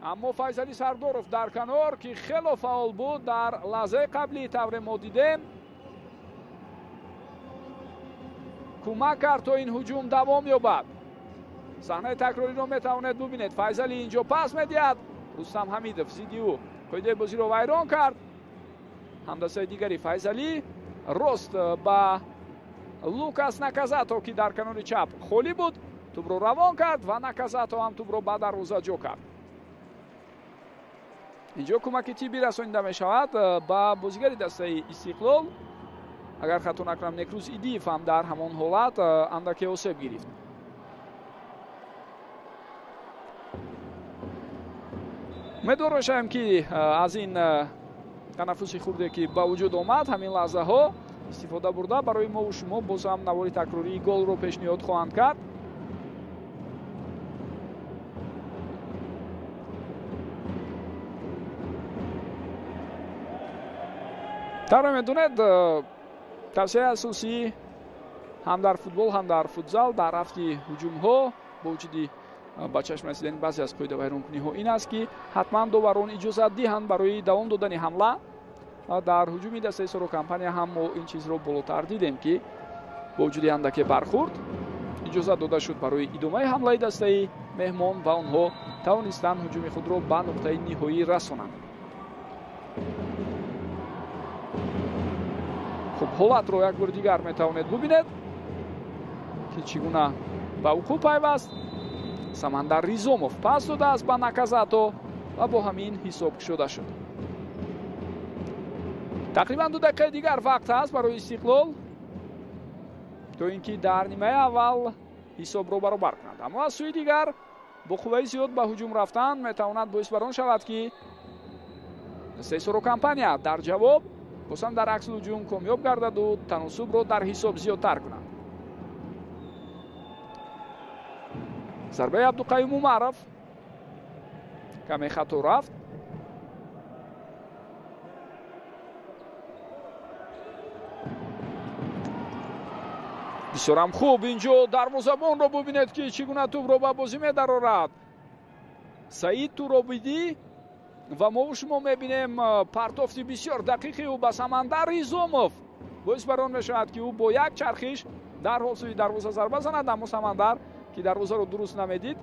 аммо Файзали Сардоров дар канор, ки хело фаъол буд дар лаҳзаи қаблии тавре мо дидем, кӯмак кард то ин ҳуҷум давом ёбад. Саҳнаи такрориро метавонед бубинед. Файзали инҷо пас медиҳад, Рустам Ҳамидов зидди ӯ қоидаи бозиро вайрон кард. Ҳамдастаи дигари Файзалӣ рост ба Лукас Наказато, ки дар канори чап холӣ буд, тӯбро равон кард ва Наказато ҳам тӯбро ба дарвоза ҷо кард. Инҷо кӯмаки тиббӣ расонида мешавад ба бозигари дастаи Истиқлол. Агар хато накунам, Некрӯз Идиев ҳам дар ҳамон ҳолат андаке осеб гирифт. Умедвор мешавем, ки аз ин танаффуси хурде, ки ба вуҷуд омад, ҳамин лаҳзаҳо истифода бурда барои мову шумо боз ҳам навори такрории голро пешниҳод хоҳанд кард. Тавре медонед, тавсияи асосӣ ҳам дар футбол, ҳам дар футзал дар рафти ҳуҷумҳо бо вуҷуди ба чашм расидани баъзе аз қоидавайронкуниҳо ин аст, ки ҳатман доварон иҷозат диҳанд барои давом додани ҳамла. Дар ҳуҷуми дастаи Соро Компания ҳам мо ин чизро болотар дидем, ки бо вуҷуди андаке бархурд иҷозат дода шуд барои идомаи ҳамлаи дастаи меҳмон ва онҳо тавонистанд ҳуҷуми худро ба нуқтаи ниҳоӣ расонанд. Хуб, ҳолатро як бори дигар метавонед бубинед, ки чӣ гуна ба вуқӯъ пайваст. Самандар Ризомов пас додааст ба Наказато ва бо ҳамин ҳисоб кушода шуд. Тақрибан 2 дақиқаи дигар вақт ҳаст барои Истиқлол то ин ки дар нимаи аввал ҳисобро баробар кунад. Аммо аз сӯи дигар бо қувваи зиёд ба ҳуҷум рафтан метавонад боис бар он шавад, ки дастаи Соро Компания дар ҷавоб боз ҳам дар акси ҳуҷум комёб гардаду таносубро дар ҳисоб зиёдтар кунад. Зарбаи Абдуқаюм Умаров каме хато рафт. Бисёрам хуб инҷо дарвозабонро бубинед, ки чӣ гуна тӯбро ба бозӣ медарорад. Саид Туробидӣ ва мову шумо мебинем партофти бисёр дақиқи ӯ ба Самандар Ризомов боис бар он мешавад, ки ӯ бо як чархиш дарҳол сӯи дарвоза зарба занад, аммо Самандар, ки дарвозаро дуруст намедид,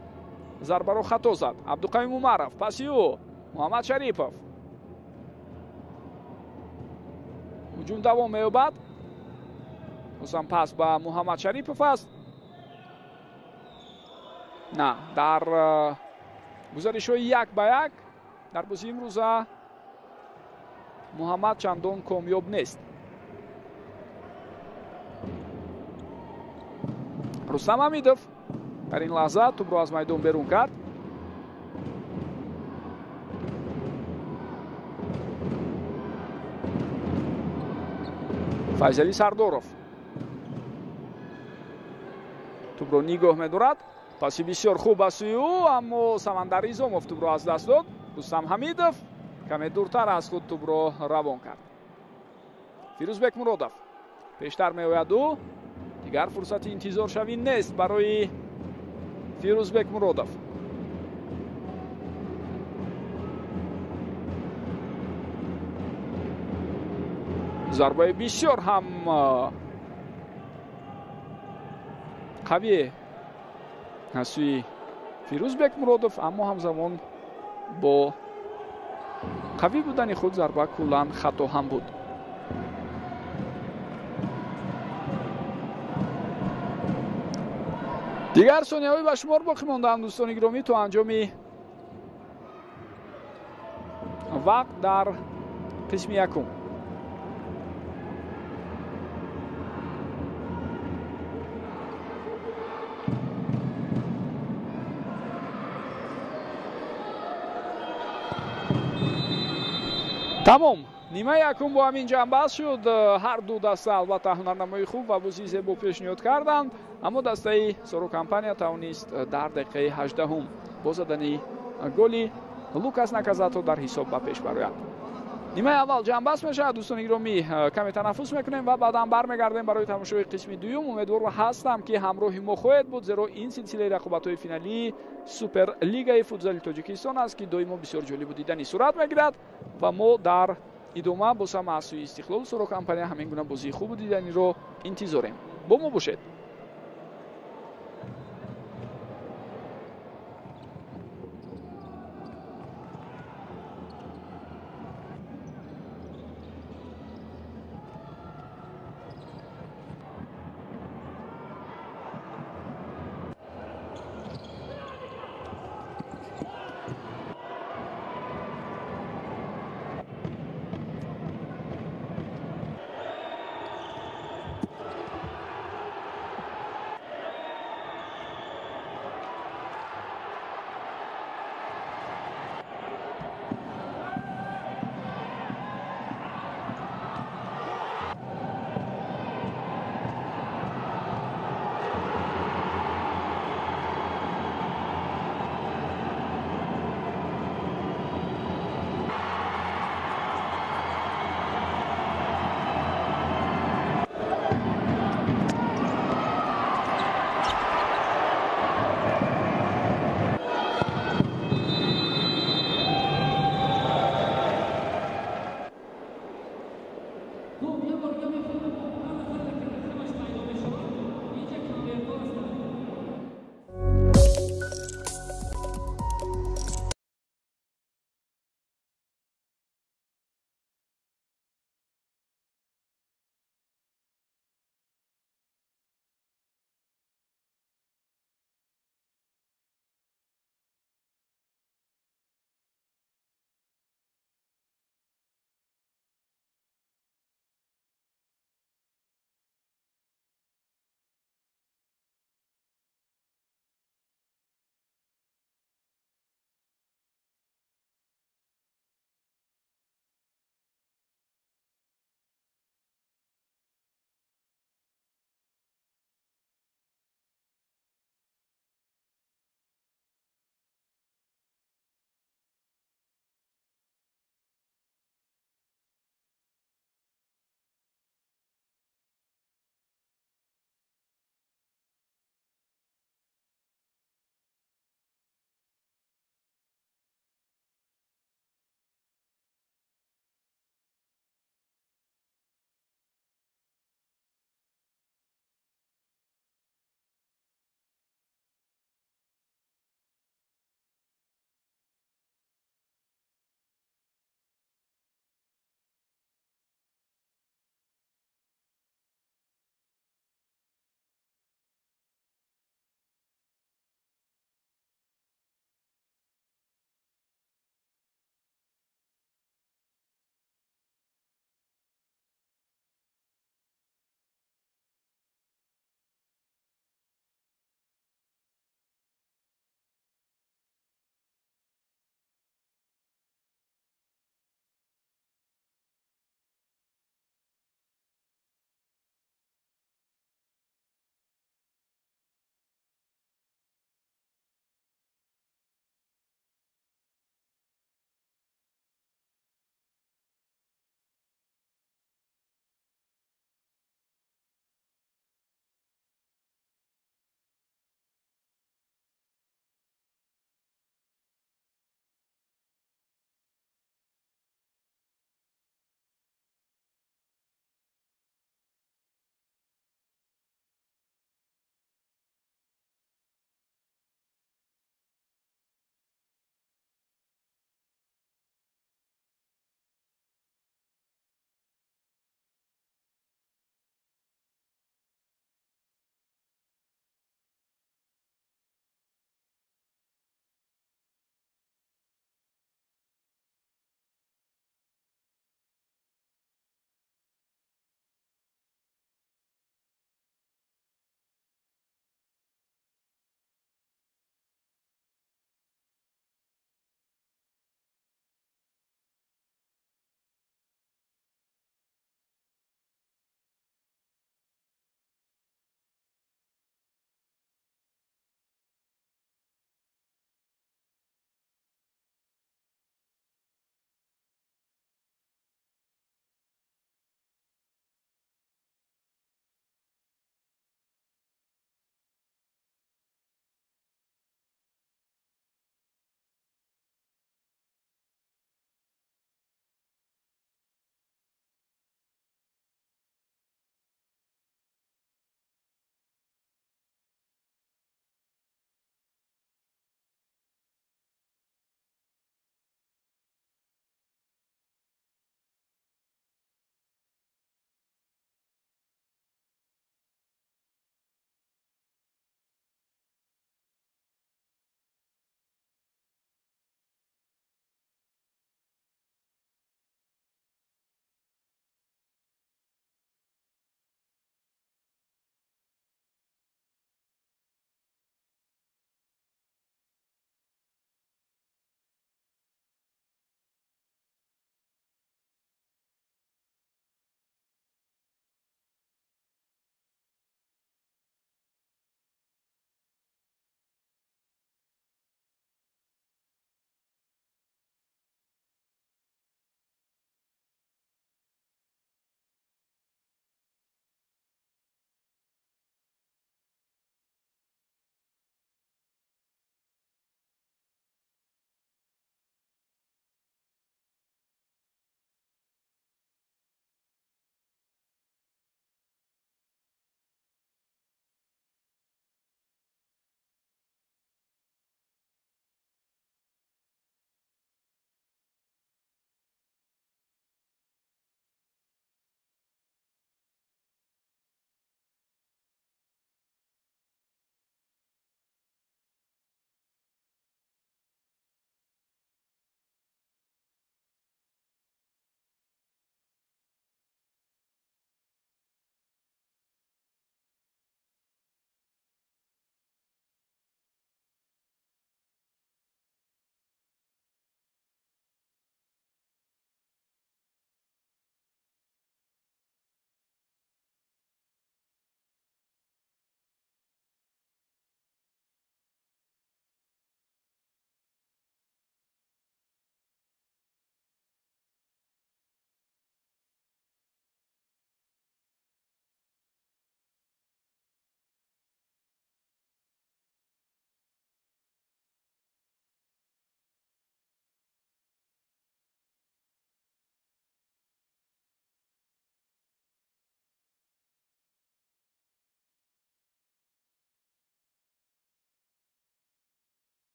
зарбаро хато зад. Абдуқаюм Умаров, паси ӯ Муҳаммад Шарипов. Ҳуҷум давом меёбад. Бозам пас ба Муҳаммад Шарипов аст. На, дар гузаришҳои як ба як дар бозии имрӯза Муҳаммад чандон комёб нест. Рустам Ҳамидов дар ин лаҳза тӯбро аз майдон берун кард. Файзали Сардоров тӯбро нигоҳ медорад. Паси бисёр хуб аз сӯи ӯ, аммо Самандар Ризомов тӯбро аз даст дод. Рустам Ҳамидов каме дуртар аз худ тӯбро равон кард. Фирӯзбек Муродов пештар меояд ӯ. Дигар фурсати интизоршавӣ нест барои Фирӯзбек Муродов. Зарбаи бисёр ҳам қавӣ аз сӯи Фирӯзбек Муродов, аммо ҳамзамон бо қавӣ будани худ зарба куллан хато ҳам буд. Дигар сонияҳои ба шумор боқӣ мондаанд, дӯстони гиромӣ, то анҷоми вақт дар қисми якум. Тамом. Нимаи якум бо ҳамин ҷамъбаст шуд. Ҳар ду даста албатта ҳунарнамои хуб ва бозии зебо пешниҳод карданд, аммо дастаи Соро Компания тавонист дар дақиқаи 18 бо задани голи Лукас Наказато дар ҳисоб ба пеш барояд. Нимаи аввал ҷамъбаст мешавад. Дӯстони гиромӣ, каме танаффус мекунем ва баъдан бармегардем барои тамошои қисми дуюм. Умедвор ҳастам, ки ҳамроҳи мо хоҳед буд, зеро ин силсилаи рақобатҳои финалии Суперлигаи футзали Тоҷикистон аст, ки доимо бисёр ҷолибу дидани сурат мегирад ва мо дар идома боз ҳам аз сӯи Истиқлолу Соро Компания ҳамин гуна бозии хубу диданиро интизорем. Бо мо бошед.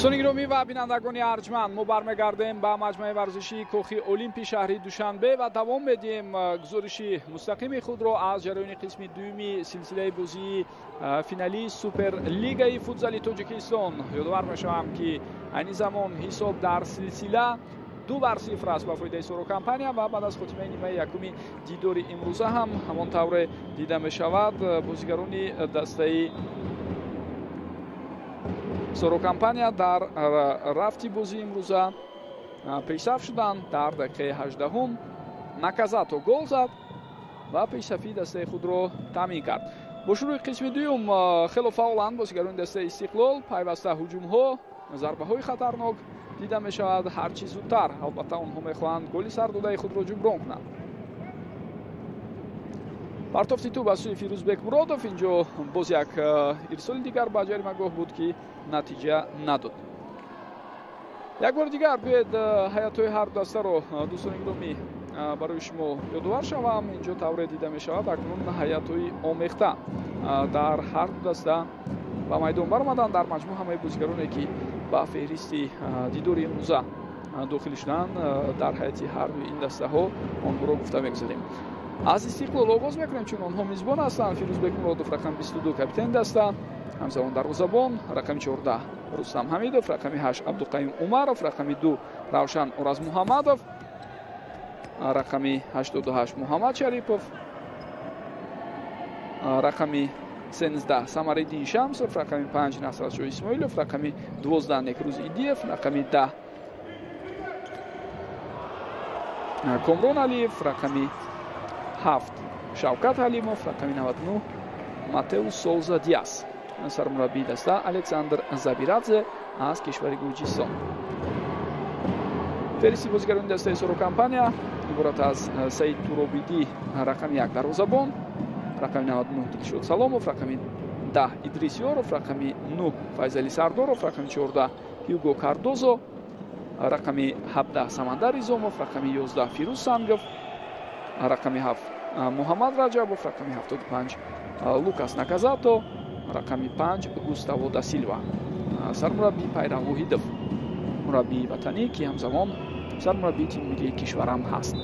Дӯстони гиромӣ ва бинандагони арҷманд, мо бармегардем ба маҷмӯаи варзишии Кохи Олимпи шаҳри Душанбе ва давом медиҳем гузориши мустақими худро аз ҷараёни қисми дуюми силсилаи бозии финалии Суперлигаи футзали Тоҷикистон. Ёдовар мешавам, ки айни замон ҳисоб дар силсила 2-0 аст ба фоидаи Соро Компания ва баъд аз хотимаи нимаи якуми дидори имрӯза ҳам ҳамон тавре дида мешавад, бозигарони дастаи Соро Компания дар рафти бозии имрӯза пешсаф шуданд. Дар дақиқаи 18 Наказато гол зад ва пешсафии дастаи худро таъмин кард. Бо шурӯи қисми дуюм хело фаъоланд бозигарони дастаи Истиқлол, пайваста ҳуҷумҳо, зарбаҳои хатарнок дида мешавад. Ҳарчи зудтар албатта онҳо мехоҳанд голи сардодаи худро ҷуброн кунанд. Партофти тӯб аз сӯи Фирӯзбек Муродов. Инҷо боз як ирсоли дигар ба ҷаримагоҳ буд, ки натиҷа надод. Як бори дигар биёед ҳайатҳои ҳар дастаро, дӯстони гиромӣ, барои шумо ёдовар шавам. Инҷо тавре дида мешавад, акнун ҳайатҳои омехта дар ҳар ду даста ба майдон баромаданд. Дар маҷмӯъ ҳамаи бозигароне, ки ба феҳристи дидори имрӯза дохил шуданд, дар ҳайати ҳар дуи ин дастаҳо онҳоро гуфта мегузарем. Аз Истиқлол оғоз мекунем, чун онҳо мизбон ҳастанд. Фирӯзбек Муродов рақами 22 капитани даста, ҳамзамон дарвозабон, рақами 14 Рустам Ҳамидов, рақами 8 Абдуқаюм Умаров, рақами 2 Равшан Оразмуҳаммадов, рақами 88 Муҳаммад Шарипов, рақами 13 Самариддин Шамсов, рақами 5 Насратшоҳ Исмоилов, рақами 12 Некрӯз Идиев, рақами 10 Комрон Алиев, рақами 7 Шавкат Ҳалимов, рақами 99 Матеус Соуза Диас. Сармураббии даста Александр Забирадзе аз кишвари Гурҷистон. Феҳристи бозигарони дастаи Соро Компания иборат аз Саид Туробидӣ, рақами 1 дарвозабон, рақами 99 Дилшод Саломов, рақами 10 Идрис Ёров, рақами 9 Файзали Сардоров, рақами 14 Ҳюго Кардозо, рақами 17 Самандар Изомов, рақами 11 Фирӯз Сангов, рақами 7 Муҳаммад Раҷабов, рақами 75 Лукас Наказато, рақами 5 Густаво да Силва. Сармураббӣ Пайрав Воҳидов, мураббии ватанӣ, ки ҳамзамон сармураббии тими миллии кишварам ҳаст.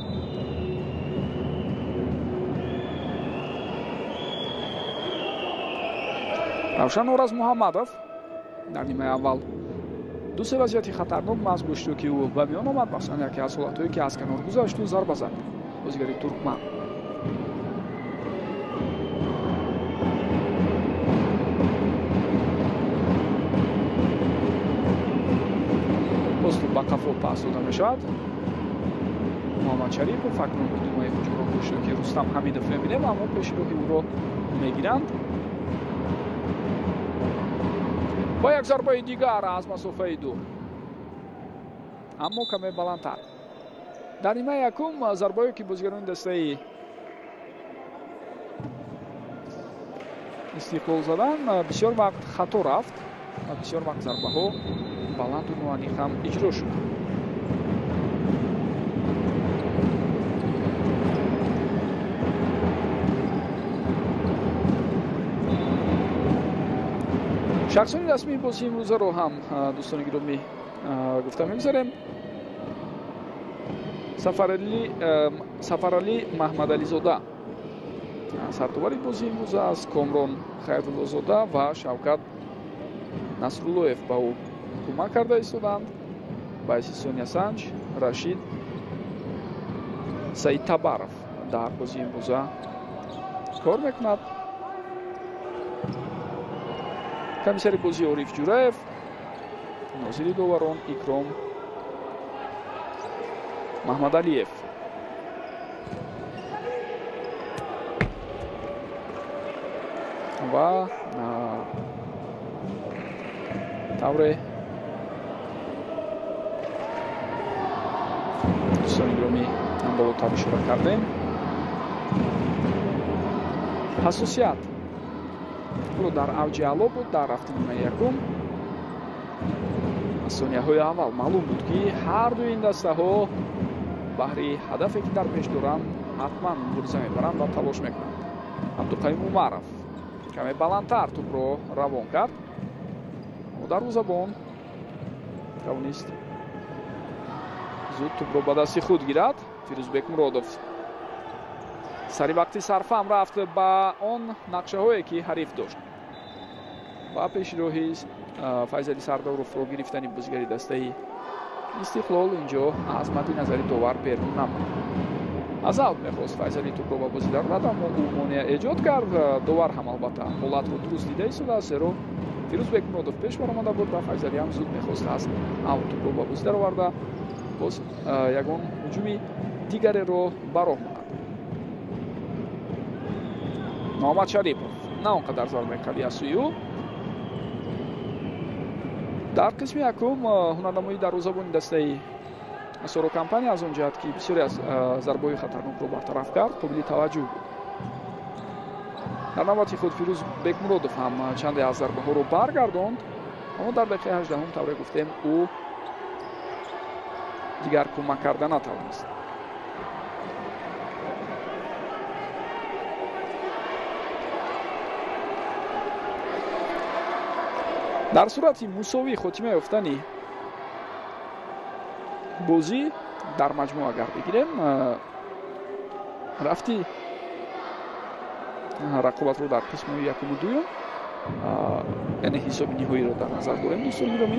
Равшан Оразмуҳаммадов дар нимаи аввал ду-се вазъияти хатарнок маҳз бо иштироки ӯ ба миён омад, махсусан яке аз ҳолатҳое, ки аз канор гузашту зарба зад бозигари туркман. Боз тӯб ба қафо пас дода мешавад. Муҳаммад Шарипов акнун идомаи ҳуҷумро бо иштироки Рустам Ҳамидов мебинем, аммо пеши роҳи ӯро мегиранд. Ва як зарбаи дигар аз масофаи дур, аммо каме баландтар. Дар нимаи якум зарбае, ки бозигарони дастаи Истиқлол задан, бисёр вақт хато рафт ва бисёр вақт зарбаҳо баланду ноаниқ ҳам иҷро шуд. Шахсони расмии бозии имрӯзаро ҳам, дӯстони гиромӣ, гуфта мегузарем. Сафаралӣ Маҳмадализода сардовари бозии имрӯза аст. Комрон Хайруллозода ва Шавкат Насруллоев ба ӯ кӯмак карда истоданд. Баъзи Соня Санҷ, Рашид Саид Табаров дар бозии имрӯза кор мекунад. Комиссари бозӣ Ориф Ҷураев, нозири доварон Икром Маҳмадалиев. Ва тавре дӯстони гиромӣ болотар ишора кардем, ҳассосият ӯро дар авҷи аъло буд дар рафти нимаи якум. Аз сонияҳои аввал маълум буд, ки ҳар дуи ин дастаҳо баҳри ҳадафе, ки дар пеш доранд, ҳатман мубориза мебаранд ва талош мекунанд. Абдуқаюм Умаров каме баландтар тӯбро равон кард. Дарвозабон Тавонист зуд тӯбро ба дасти худ гирад. Фирӯзбек Муродов сари вақти сарфаҳм рафт ба он нақшаҳое, ки ҳариф дошт ва пеши роҳи Файзали Сардоровро гирифтани бозигари дастаи Истиқлол инҷо аз мадди назари довар берун намонд. Аз аут мехост Файзали тӯбро ба бозӣ дарорад, аммо ӯ монеа эҷод кард. Довар ҳам албатта ҳолатро дуруст дида истодааст, зеро Фирӯзбек Муродов пеш баромада буд ва Файзали ҳам зуд мехост аз аут тӯбро ба бозӣ дароварда боз ягон ҳуҷуми дигареро ба роҳ монад. Муҳаммад Шарипов на он қадар зарбаи қавӣ аз сӯи ӯ. Дар қисми якум ҳунарнамоии дарвозабони дастаи Соро Компания аз он ҷиҳат, ки бисёре аз зарбаҳои хатарнокро бартараф кард, қобили таваҷҷӯҳ буд. Дар навбати худ Фирӯз Бекмуродов ҳам чанде аз зарбаҳоро баргардонд, аммо дар дақиқаи 18 тавре гуфтем, ӯ дигар кӯмак карда натавонист. Дар сурати мусовӣ хотима ёфтани бозӣ дар маҷмӯъ агар бигирем, рафти рақобатро дар қисмҳои якуму дуюм, яъне ҳисоби ниҳоиро дар назар дорем, дӯстони гиромӣ,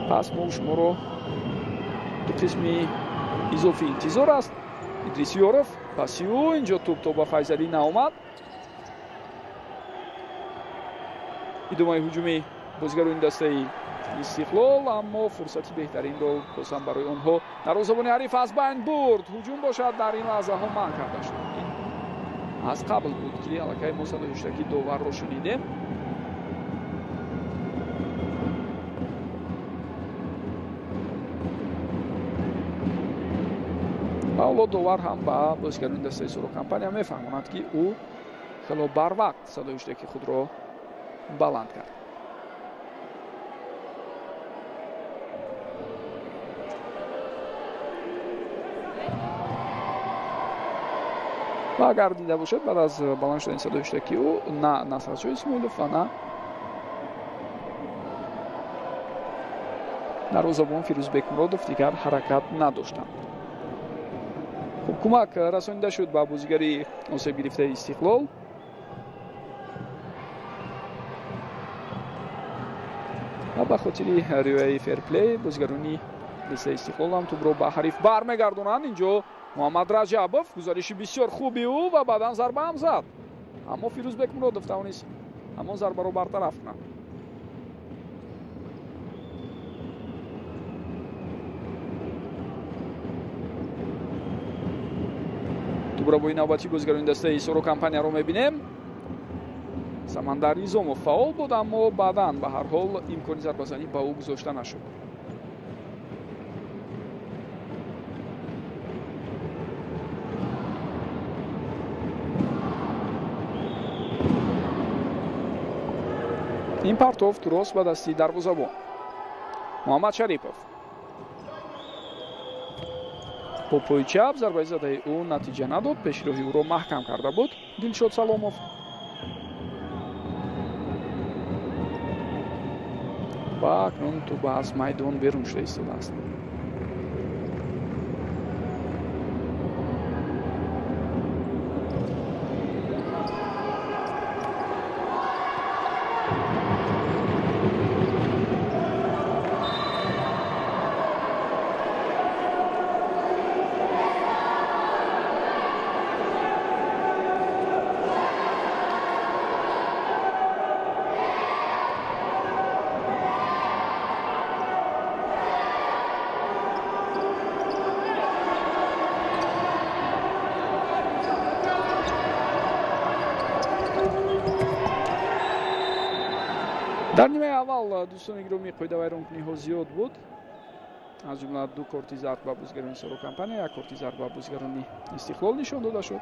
пас мо шуморо ду қисми изофӣ интизор аст. Идрис Ёров паси ӯ, инҷо тӯб то ба Файзалӣ наомад. Идомаи ҳуҷуми бозигарони дастаи Истиқлол, аммо фурсати беҳтаринро бозам барои онҳо дарвозабони ҳариф аз байн бурд. Ҳуҷум бошад дар ин лаҳзаҳо манъ карда шуд. Аз қабл буд, ки аллакай мо садои ҳуштаки доварро шунидем. Ва ҳоло довар ҳам ба бозигарони дастаи Соро Компания мефаҳмонад, ки ӯ хело барвақт садои ҳуштаки худро баланд кард. Ва агар дида бошед, баъд аз баланд шудани садои ҳуштаки ӯ на Насратшоҳ Исмоилов ва на дарвозабон Фирӯзбек Муродов дигар ҳаракат надоштанд. Хуб, кӯмак расонида шуд ба бозигари осеб гирифтаи Истиқлол. Ва ба хотири риояи ферплей бозигарони дастаи Истиқлол ҳам тӯбро ба ҳариф бармегардонанд. Инҷо Муҳаммад Раҷабов, гузариши бисёр хуби ӯ ва баъдан зарба ҳам зад, аммо Фирӯзбек Муродов тавонист ҳамон зарбаро бартараф кунад. Тӯбрабои навбатии бозигарони дастаи Соро Компанияро мебинем. Самандар Низомов фаъол буд, аммо баъдан ба ҳар ҳол имкони зарбазанӣ ба ӯ гузошта нашуд. Ин партов дуруст ба дасти дарвозабон Муҳаммад Шарипов. Бо пои чап зарбаи задаи ӯ натиҷа надод, пеши роҳи ӯро маҳкам карда буд Дилшод Саломов. Ва акнун тӯб аз майдон берун шуда истодааст. Дар нимаи аввал дӯстони гиромӣ қоидавайронкуниҳо зиёд буд, аз ҷумла ду корти зард ба бозигарони Соро Компания, як корти зард ба бозигарони Истиқлол нишон дода шуд.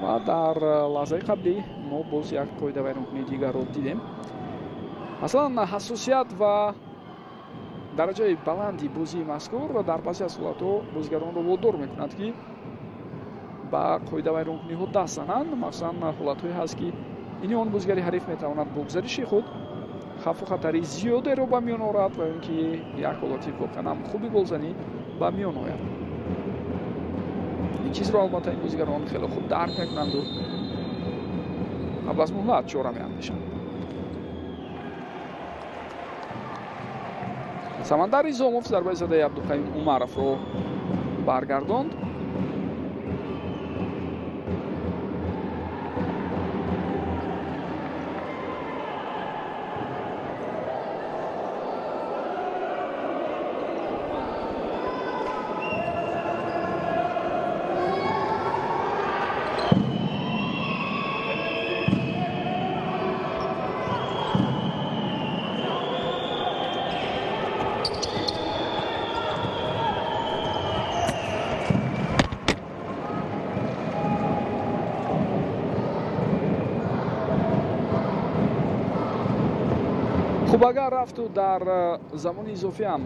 Ва дар лаҳзаи қаблӣ мо боз як қоидавайронкунии дигарро дидем. Масалан, ҳассосият ва дараҷаи баланди бозии мазкур дар баъзе аз ҳолатҳо бозигаронро водор мекунад, ки ба қоидавайронкуниҳо даст зананд. Махсусан ҳолатҳое ҳаст, ки ини он бозигари ҳариф метавонад бо гузариши худ Хавфу хатари зиёдеро ба миён орад ва ин ки як ҳолати воқеан ҳам хуби голзанӣ ба миён ояд. Ин чизро албатта ин бозигарон хеле хуб дарк мекунанду қабл аз муҳлат чора меандешанд. Самандар Изомов зарбаи задаи Абдуқаюм Умаровро баргардонд. Хуб, агар рафту дар замони изофӣ ҳам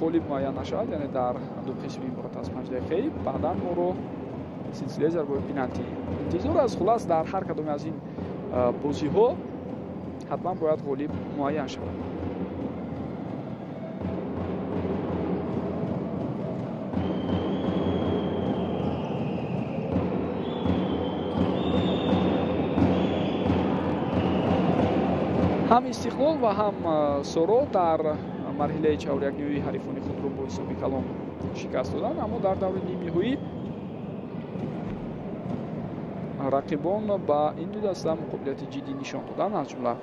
ғолиб муайян нашавад, яъне дар ду қисми иборат аз 5 дақиқаи, баъдан моро силсилаи зарбаҳои пеналтӣ интизор аст. Хулас, дар ҳар кадоме аз ин бозиҳо ҳатман бояд ғолиб муайян шавад. Ҳам Истиқлол ва ҳам Соро дар марҳилаи чаҳорякниҳои ҳарифони худро бо ҳисоби калон шикаст доданд, аммо дар даври нимниҳоӣ рақибон ба ин ду даста муқобилияти ҷиддӣ нишон доданд. Аз ҷумла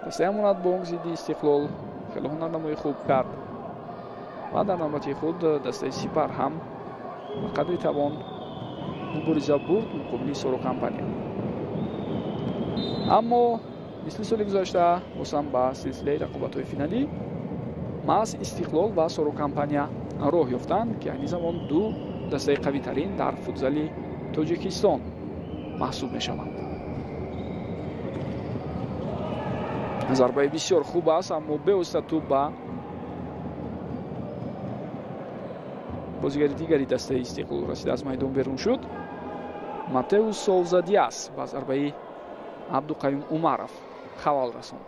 дастаи Амонатбонк зидди Истиқлол хеле ҳунарнамои хуб кард ва дар навбати худ дастаи Сипар ҳам ба қадри тавон мубориза бурд муқобили Соро компания. Аммо мисли соли гузашта боз ҳам ба силсилаи рақобатҳои финалӣ маҳз Истиқлол ва Соро компания роҳ ёфтанд, ки айни замон ду дастаи қавитарин дар футзали Тоҷикистон маҳсуб мешаванд. Зарбаи бисёр хуб аст, аммо бевосита тӯб ба бозигари дигари дастаи Истиқлол расида аз майдон берун шуд. Матеус Соуза Диас ба зарбаи Абдуқаюм Умаров халал расонд.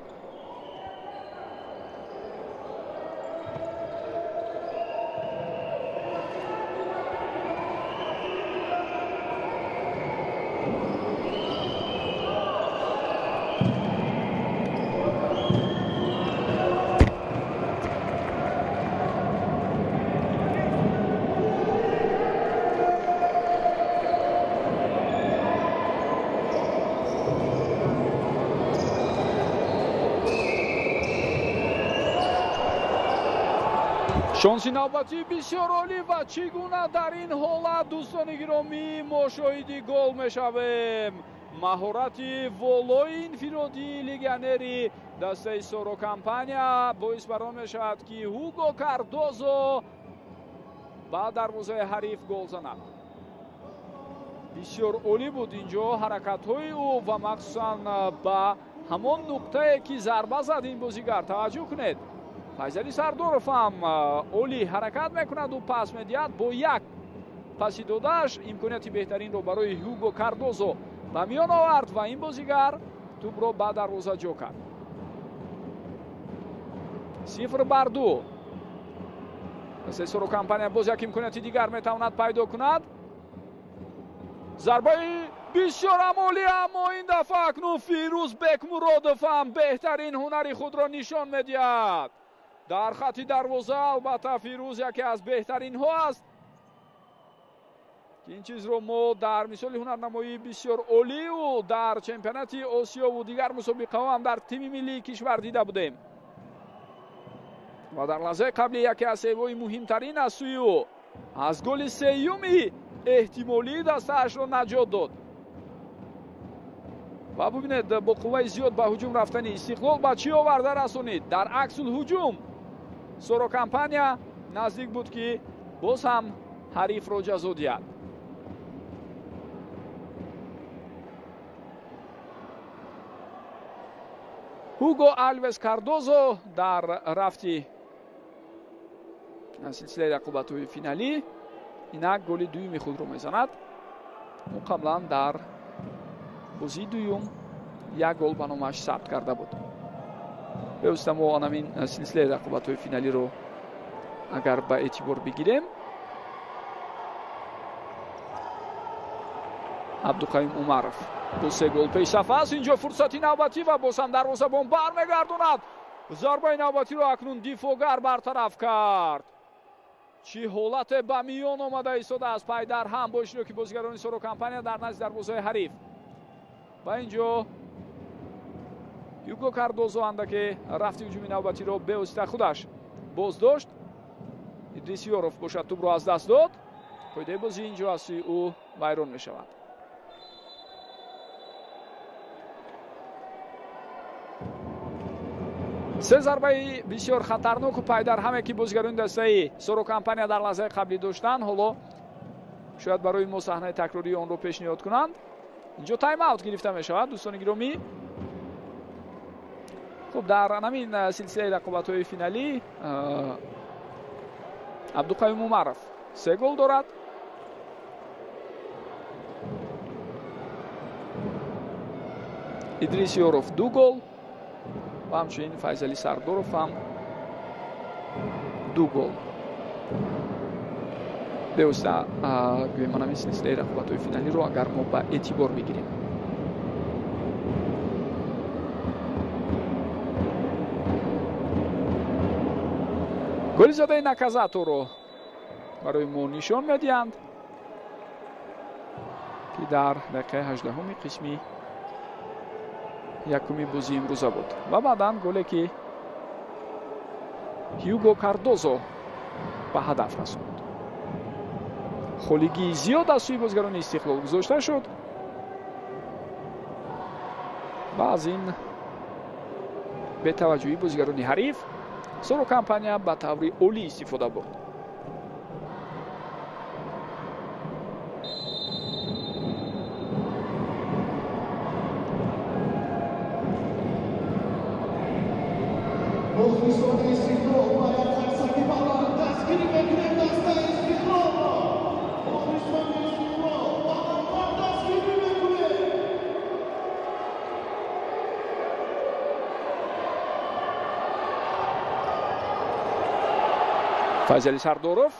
Шонси навбатӣ бисёр олӣ ва чӣ гуна дар ин ҳолат, дӯстони гиромӣ, мо шоҳиди гол мешавем. Маҳорати волои инфиродии легионери дастаи Соро компания боис бар он мешавад, ки Ҳуго Кардозо ба дарвозаи ҳариф гол занад. Бисёр олӣ буд инҷо ҳаракатҳои ӯ ва махсусан ба ҳамон нуқтае ки зарба зад ин бозигар. Таваҷҷӯҳ кунед, Файзали Сардоров ҳам олӣ ҳаракат мекунад, ӯ пас медиҳад. Бо як паси додааш имконияти беҳтаринро барои Ҳуго Кардозо ба миён овард ва ин бозигар тӯбро ба дарвоза ҷо кард. 0-2. Дастаи Соро компания боз як имконияти дигар метавонад пайдо кунад. Зарбаи бисёр ҳам олӣ, аммо ин дафъа акнун Фирӯз Бекмуродов ҳам беҳтарин ҳунари худро нишон медиҳад. Дар хати дарвоза албатта Фирӯз яке аз беҳтаринҳо аст, ки ин чизро мо дар мисоли ҳунарнамоии бисёр олию дар чемпионати Осиёву дигар мусобиқаҳо ҳам дар тими миллии кишвар дида будем. Ва дар лаҳзаи қабли яке аз сейвҳои муҳимтарин аз сӯи ӯ аз голи сеюми эҳтимолии дастаашро наҷот дод. Ва бубинед, бо қувваи зиёд ба ҳуҷум рафтани Истиқлол ба чӣ оварда расонид. Дар аксулҳуҷум Соро компания наздик буд, ки боз ҳам ҳарифро ҷазо диҳад. Ҳуго Алвес Кардозо дар рафти силсилаи рақобатҳои финалӣ инак голи дуюми худро мезанад. Ӯ қаблан дар бозии дуюм як гол ба номаш сабт карда буд. Бевосита мо анамин силсилаи рақобатҳои финалиро агар ба эътибор бигирем, Абдуқаюм Умаров бо 3 гол пешсаф аст. Инҷо фурсати навбатӣ ва боз ҳам дарвозабон бармегардонад. Зарбаи навбатиро акнун дифоъгар бартараф кард. Чӣ ҳолате ба миён омада истодааст пайдарҳам бо иштироки бозигарони Соро Компания дар назди дарвозаи ҳариф. Ва инҷо Ҳюго Кардозо андаке рафти ҳуҷуми навбатиро бевосита худаш боздошт. Идрис Ёров бошад тӯбро аз даст дод. Қоидаи бозӣ инҷо аз сӯи ӯ вайрон мешавад. Се зарбаи бисёр хатарноку пайдарҳаме ки бозигарони дастаи Соро Компания дар лаҳзаи қаблӣ доштанд, ҳоло шояд барои мо саҳнаи такрории онро пешниҳод кунанд. Инҷо тайм-аут гирифта мешавад, дӯстони гиромӣ. Хуб, дар ҳамин силсилаи рақобатҳои финалӣ Абдуқаюм Умаров 3 гол дорад. Идрис Ёров 2 гол ва ҳамчунин Файзалӣ Сардоров ҳам 2 гол. Бевосита гӯем ҳамин силсилаи рақобатҳои финалиро агар мо ба эътибор бигирем. Голи задаи Наказаторо барои мо нишон медиҳанд, ки дар дақиқаи 18-уми қисми якуми бозии имрӯза буд. Ва баъдан голе ки Ҳюго Кардозо ба ҳадаф расонд. Холигии зиёд аз сӯи бозигарони Истиқлол гузошта шуд ва аз ин бетаваҷҷӯҳии бозигарони ҳариф Соро Компания ба таври олӣ истифода бурд. Файзалӣ Сардоров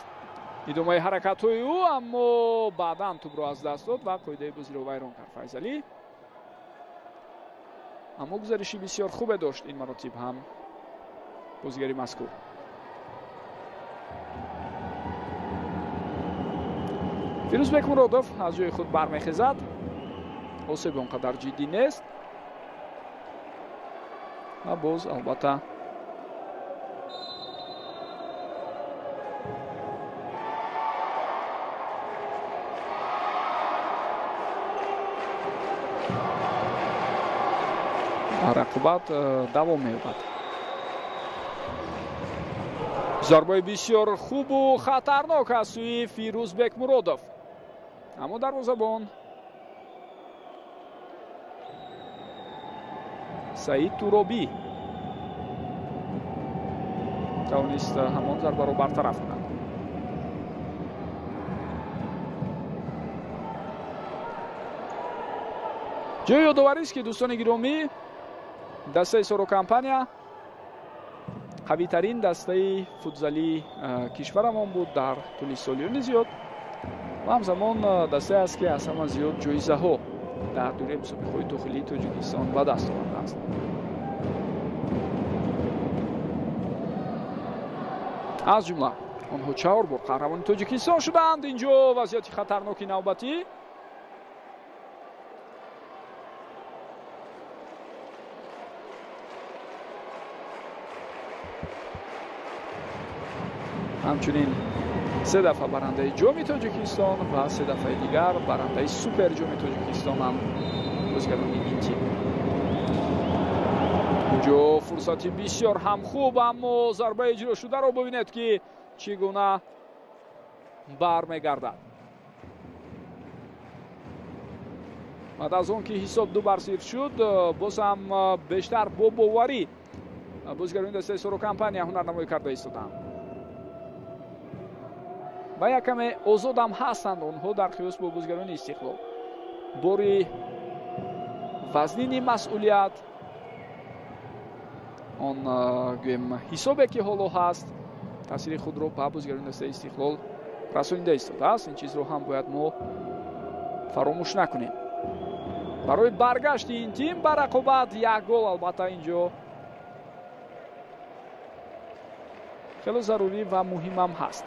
идомаи ҳаракатҳои ӯ, аммо баъдан тӯбро аз даст дод ва қоидаи бозиро вайрон кард Файзалӣ. Аммо гузариши бисёр хубе дошт ин маротиб ҳам бозигари мазкур. Фирӯзбек Муродов аз ҷои худ бармехезад. Осеб он қадар ҷиддӣ нест ва боз албатта рақобат давом меёбад. Зарбаи бисёр хубу хатарнок аз сӯи Фирӯзбек Муродов, аммо дарвозабон Саид Туробӣ тавонист ҳамон зарбаро бартараф кунад. Ҷои ёдоварист, ки дӯстони гиромӣ, дастаи Соро Компания қавитарин дастаи футзалии кишварамон буд дар тӯли солиёни зиёд ва ҳамзамон дастае аст, ки аз ҳама зиёд ҷоизаҳо дар дураи мусобиқаҳои дохилии Тоҷикистон ба даст овардааст. Аз ҷумла онҳо 4 бор қаҳрамони Тоҷикистон шуданд. Инҷо вазъияти хатарноки навбатӣ. Ҳамчунин 3 дафъа барандаи ҷоми Тоҷикистон ва 3 дафъаи дигар барандаи суперҷоми Тоҷикистон ҳам бозигарони ин тим. Инҷо фурсати бисёр ҳам хуб, аммо зарбаи иҷрошударо бибинед, ки чӣ гуна бармегардад. Баъд аз он ки ҳисоб 2-0 шуд, боз ҳам бештар бо боварӣ бозигарони дастаи Соро Компания ҳунарнамоӣ карда истоданд ва як каме озодам ҳастанд онҳо дар қиёс бо бозигарони Истиқлол. Бори вазнини масъулият Он гӯем ҳисобе ки ҳоло ҳаст таъсири худро ба бозигарони дастаи Истиқлол расонида истодааст. Ин чизро ҳам бояд мо фаромӯш накунем. Барои баргашти ин тим ба рақобат як гол албатта инҷо хело зарурӣ ва муҳимам ҳаст.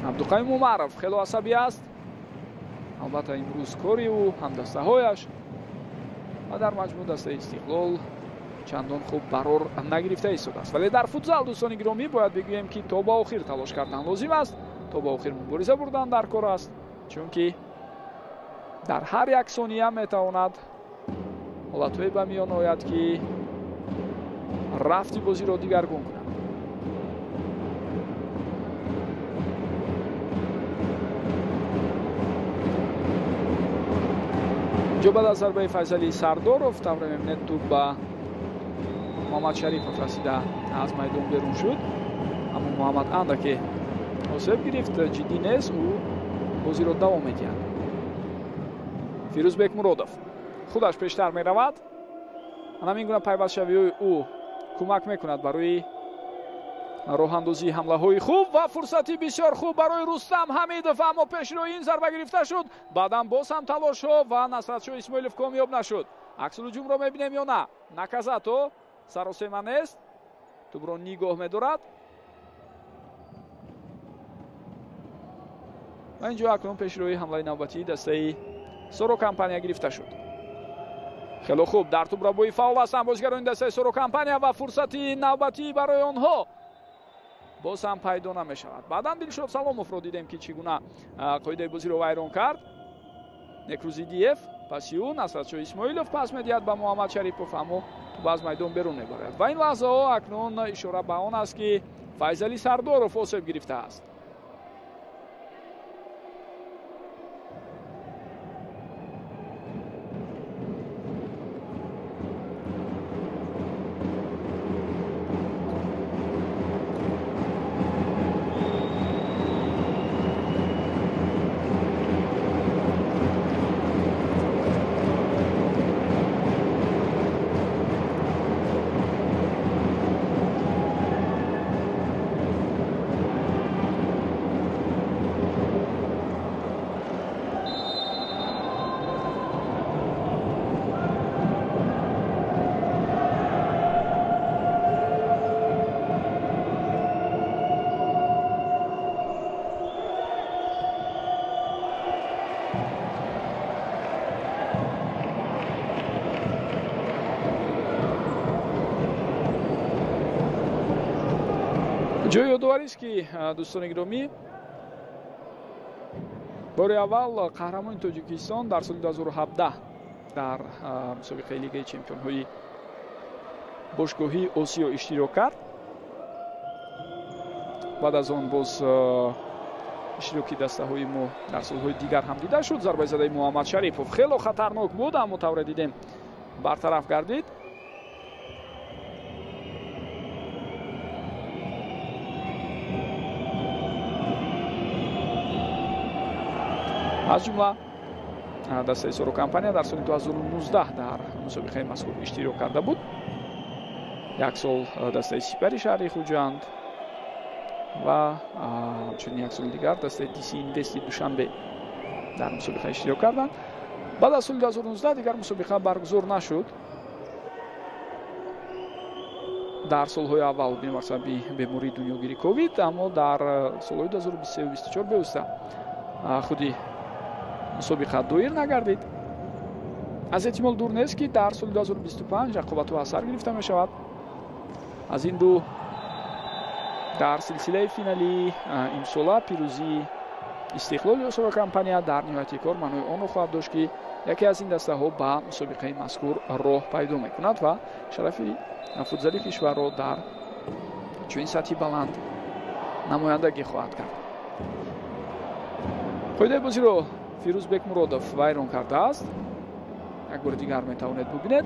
Абдуқаюм Умаров хело асабӣ аст. Албатта имрӯз кори ӯ, ҳамдастаҳояш ва дар маҷмӯъ дастаи Истиқлол чандон хуб барор нагирифта истодааст. Вале дар футзал, дӯстони гиромӣ, бояд бигӯем ки то ба охир талош кардан лозим аст, то ба охир мубориза бурдан дар кор аст, чунки дар ҳар як сония метавонад ҳолатҳое ба миён ояд ки рафти бозиро дигаргун кунад. Инҷо баъд аз зарбаи Файзали Сардоров тавре мебинед тӯп ба Муҳаммад Шарипов расида аз майдон берун шуд, аммо Муҳаммад андаке осеб гирифт, ҷиддӣ нест, ӯ бозиро давом медиҳад. Фирӯз Бекмуродов худаш пештар меравад. Ҳамин гуна пайвастшавиҳои ӯ кӯмак мекунад барои роҳандозии ҳамлаҳои хуб ва фурсати бисёр хуб барои Рустам Ҳамидов, аммо пешрои ин зарба гирифта шуд. Баъдан боз ҳам талошҳо ва Насратшоҳ Исмоилов комёб нашуд. Аксулҳуҷумро мебинем ё на? Наказато саросема нест, тӯбро нигоҳ медорад. Ва инҷо акнун пешрои ҳамлаи навбатии дастаи Соро Компания гирифта шуд. Хело хуб дар тӯбрабои фаъол ҳастанд бозигарони дастаи Соро Компания ва фурсати навбатӣ барои онҳо боз ҳам пайдо намешавад. Баъдан Дилшод Саломовро дидем ки чӣ гуна қоидаи бозиро вайрон кард. Некрузидиев паси ӯ Насратшоҳ Исмоилов пас медиҳад ба Муҳаммад Шарипов, аммо тӯб аз майдон берун мебарад. Ва ин лаҳзаҳо акнун ишора ба он аст ки Файзали Сардоров осеб гирифтааст. Ҷои ёдоварист ки дӯстони гиромӣ, бори аввал қаҳрамони Тоҷикистон дар соли 2017 дар мусобиқаи Лигаи чемпионҳои бошгоҳии Осиё иштирок кард. Баъд аз он боз иштироки дастаҳои мо дар солҳои дигар ҳам дида шуд. Зарбаи задаи Муҳаммад Шарипов хело хатарнок буд, аммо тавре дидем бартараф гардид. Аз ҷумла дастаи Соро Компания дар соли 2019 дар мусобиқаи мазкур иштирок карда буд. Як сол дастаи Сипари шаҳри Хуҷанд ва ҳамчунин як соли дигар дастаи Диси Инвести Душанбе дар мусобиқа иштирок карданд. Баъд аз соли 2019 дигар мусобиқа баргузор нашуд. Дар солҳои аввал бинобар сабаби бемории дунёгири ковид, аммо дар солҳои 2023-24 бевосита худи мусобиқа доир нагардид. Аз эҳтимол дур нест ки дар соли 2025 рақобатҳо аз сар гирифта мешавад. Аз ин рӯ дар силсилаи финалии имсола пирӯзии Истиқлол ё Соро Компания дар ниҳояти кор маънои онро хоҳад дошт ки яке аз ин дастаҳо ба мусобиқаи мазкур роҳ пайдо мекунад ва шарафи футзали кишварро дар чунин сатҳи баланд намояндагӣ хоҳад кард. Қоидаи бозиро Фирӯз Бекмуродов вайрон кардааст. Як бори дигар метавонед бубинед.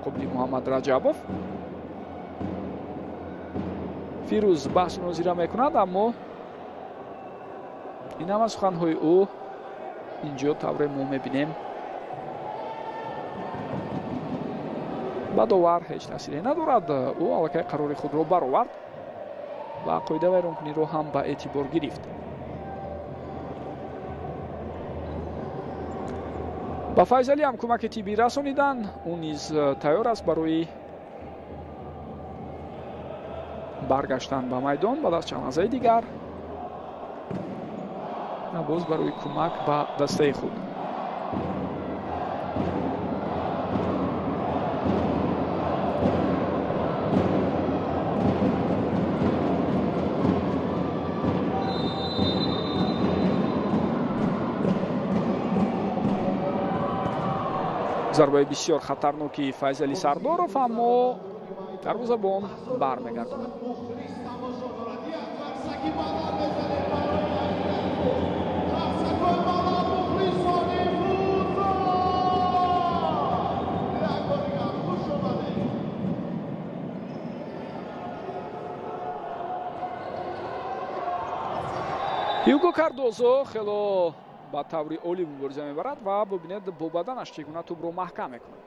Қобили Муҳаммад Раҷабов. Фирӯз баҳсу нозира мекунад, аммо ин ҳама суханҳои ӯ инҷо тавре мо мебинем Ба довар ҳеҷ таъсире надорад. Ӯ аллакай қарори худро баровард ва қоида вайронкуниро ҳам ба эътибор гирифт. Ба Файзалӣ ҳам кӯмаки тиббӣ расонидан. Ӯ низ тайёр аст барои баргаштан ба майдон баъд аз чанд лаҳзаи дигар, боз барои кӯмак ба дастаи худ. Зарбаи бисёр хатарноки Файзалӣ Сардоров, аммо дарвозабон бармегардонад. Ҳюго Кардозо хело ба таври олӣ мубориза мебарад ва бубинед бо баданаш чӣ гуна тӯбро маҳкам мекунад.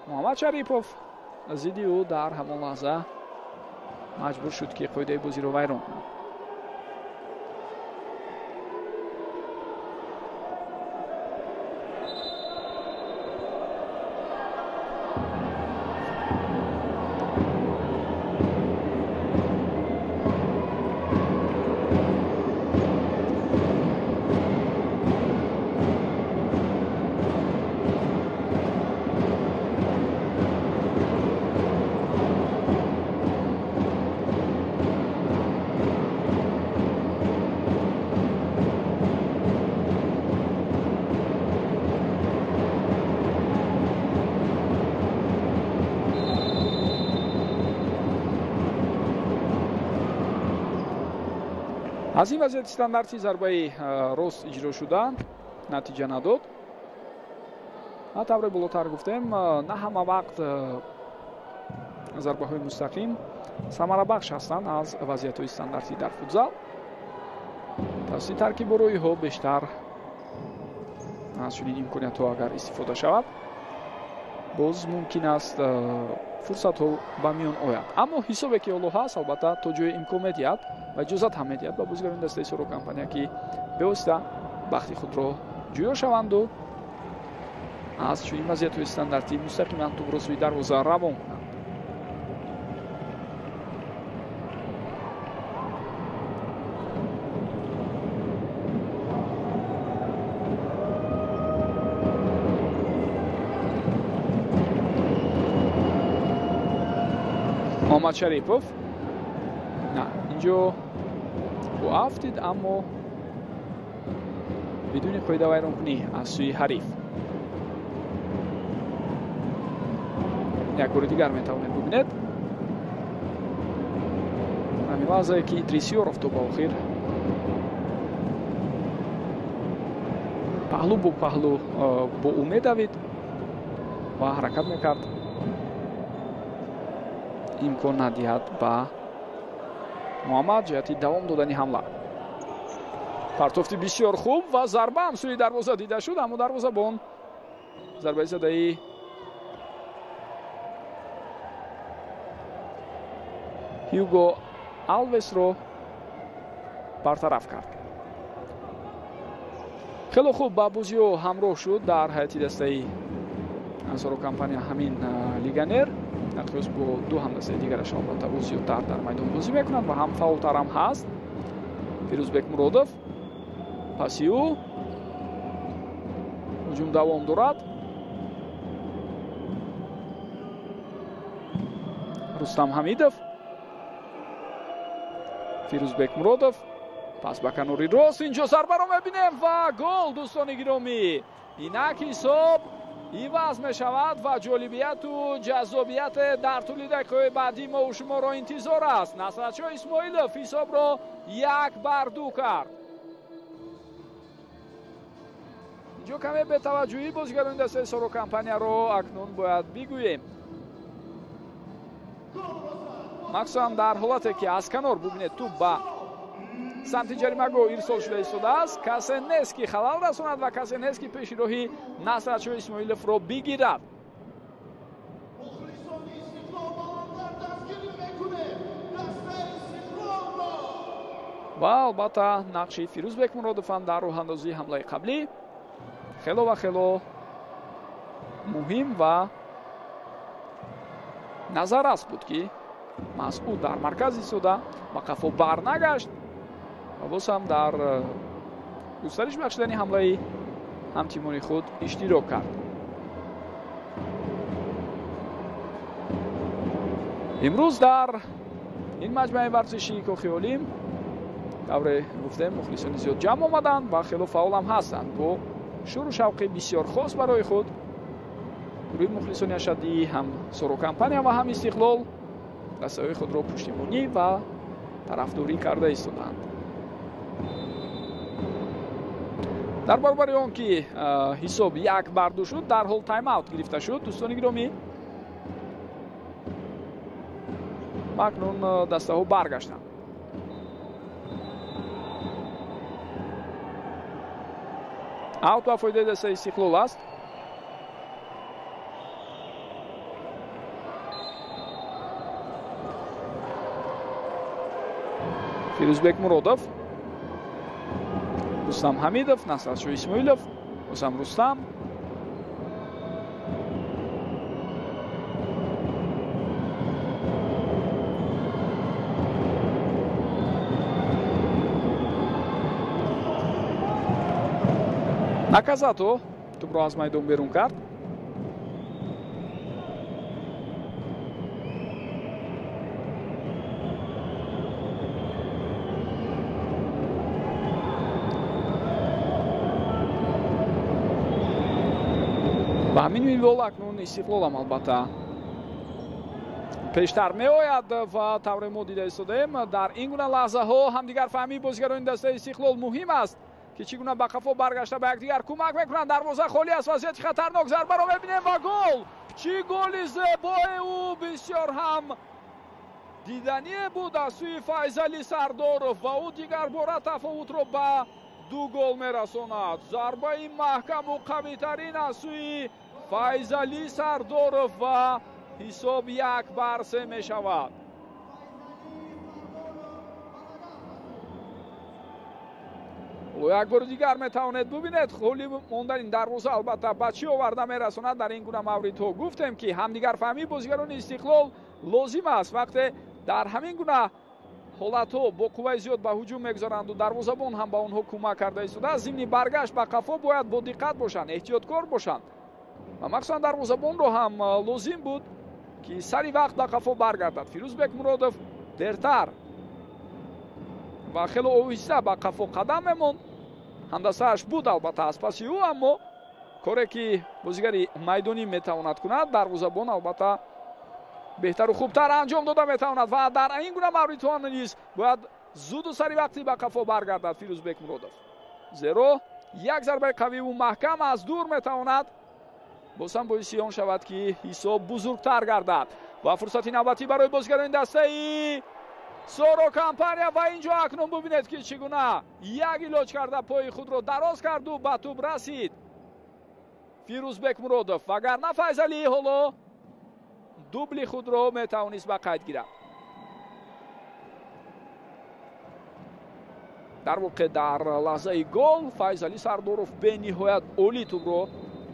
Муҳаммад Шарипов зидди ӯ дар ҳамон лаҳза маҷбур шуд, ки қоидаи бозиро вайрон кунад. Аз ин вазъияти стандарти зарбаи рост иҷро шуда натиҷа надод. Тавре болотар гуфтем, на ҳама вақт зарбаҳои мустақим самарабахш ҳастанд аз вазъиятҳои стандартӣ дар футзал. Тавассути таркибороиҳо бештар аз чунин имкониятҳо агар истифода шавад, боз мумкин аст фурсатҳо ба миён ояд. Аммо ҳисобе ки ҳоло ҳаст, албатта то ҷое имкон медиҳад ва иҷозат ҳам медиҳад ба бозигарони дастаи Соро компания, ки бевосита бахти худро ҷӯё шаванду аз чунин вазъиятҳои стандартӣ мустақиман тӯбро сӯи дарвоза равон кунанд. Муҳаммад Шарипов на инҷо ӯ афтид, аммо бидуни қоидавайронкунӣ аз сӯи ҳариф. Як бори дигар метавонед бубинед ҳамин лаҳзае ки Идрис Ёров то ба охир паҳлӯ бо паҳлӯ бо ӯ медавид ва ҳаракат мекард имкон надиҳад ба Муҳаммад ҷиҳати давом додани ҳамла. Партофти бисёр хуб ва зарба ҳам сӯи дарвоза дида шуд, аммо дарвозабон зарбаи задаи Ҳюго Алвесро бартараф кард. Хело хуб ба бозиҳо ҳамроҳ шуд дар ҳайати дастаи Соро компания ҳамин легионер. Дар қиёс бо ду ҳамдастаи дигараш албатта ӯ зиёдтар дар майдон бозӣ мекунад ва ҳам фаъолтарам ҳаст. Фирӯзбек Муродов паси ӯ ҳуҷум давом дорад. Рустам Ҳамидов, Фирӯзбек Муродов пас ба канори рост. Инҷо зарбаро мебинем ва гол, дӯстони гиромӣ. Инак ҳисоб иваз мешавад ва ҷолибияту ҷаззобият дар тӯли дақиқаҳои баъдӣ мо шуморо интизор аст. Насратшоҳ Исмоилов ҳисобро 1-2 кард. Инҷо каме бетаваҷҷӯҳии бозигарони дастаи Соро компанияро акнун бояд бигӯем, махсусан дар ҳолате ки аз канор бубинед тӯб ба Самти ҷаримагоҳ ирсол шуда истодааст. Касе нест, ки халал расонад ва касе нест, ки пеши роҳи Насратшоҳ Исмоиловро бигирад. Ва албатта нақши Фирӯз Бекмуродов ҳам дар роҳандозии ҳамлаи қаблӣ хело ва хело муҳим ва назаррас буд, ки Масъуд дар марказ истода ба қафо барнагашт ва боз ҳам дар густариш бахшидани ҳамлаи ҳамтимони худ иштирок кард. Имрӯз дар ин маҷмӯаи варзишии Кохи Олим тавре гуфтем, мухлисони зиёд ҷамъ омаданд ва хело фаъолам ҳастанд. Бо шӯру шавқи бисёр хос барои худ гурӯҳи мухлисони ашаддии ҳам Соро Компания ва ҳам Истиқлол дастаҳои худро пуштибонӣ ва тарафдорӣ карда истодаанд. Дар баробари он ки ҳисоб 1-2 шуд, дарҳол тайм-аут гирифта шуд. Дӯстони гиромӣ, акнун дастаҳо баргаштанд. Аут ба фоидаи дастаи Истиқлол аст. Фирӯзбек Муродов, Рустам Ҳамидов, Насратшоҳ Исмоилов, Рустам Рустам. Наказато тӯбро аз майдон берун кард. Ба ҳамин минвол акнун Истиқлолам албатта пештар меояд ва тавре мо дида истодаем, дар ин гуна лаҳзаҳо ҳамдигарфаҳмии бозигарони дастаи Истиқлол муҳим аст, ки чӣ гуна ба қафо баргашта ба якдигар кӯмак мекунанд. Дарвоза холӣ аст, вазъияти хатарнок, зарбаро мебинем ва гол! Чӣ голи зебое ӯ, бисёр ҳам дидание буд аз сӯи Файзали Сардоров ва ӯ дигар бора тафовутро ба 2 гол мерасонад. Зарбаи маҳкаму қавитарин аз сӯи Файзали Сардоров ва ҳисоб 1-3 мешавад. Як бори дигар метавонед бубинед, холӣ мондани дарвоза албатта ба чӣ оварда мерасонад. Дар ин гуна мавридҳо гуфтем, ки ҳамдигарфаҳмии бозигарони Истиқлол лозим аст. Вақте дар ҳамин гуна ҳолатҳо бо қувваи зиёд ба ҳуҷум мегузаранду дарвозабон ҳам ба онҳо кӯмак карда истодааст, зимни баргашт ба қафо бояд бо диққат бошанд, эҳтиёткор бошанд ва махсусан дарвозабонро ҳам лозим буд, ки сари вақт ба қафо баргардад. Фирӯзбек Муродов дертар ва хело оҳиста ба қафо қадам мемонд. Ҳамдастааш буд албатта аз паси ӯ, аммо коре ки бозигари майдонӣ метавонад кунад, дарвозабон албатта беҳтару хубтар анҷом дода метавонад ва дар ин гуна мавридҳо низ бояд зуду сари вақтӣ ба қафо баргардад Фирӯзбек Муродов, зеро як зарбаи қавиву маҳкам аз дур метавонад боз ҳам боиси он шавад, ки ҳисоб бузургтар гардад. Ва фурсати навбатӣ барои бозигарони дастаи Соро Компания ва инҷо акнун бубинед, ки чӣ гуна як илоҷ карда пои худро дароз карду ба тӯб расид Фирӯзбек Муродов. Вагарна Файзалӣ ҳоло дубли худро метавонист ба қайд гирад. Дар воқеъ дар лаҳзаи гол Файзалӣ Сардоров бениҳоят олӣ тӯбро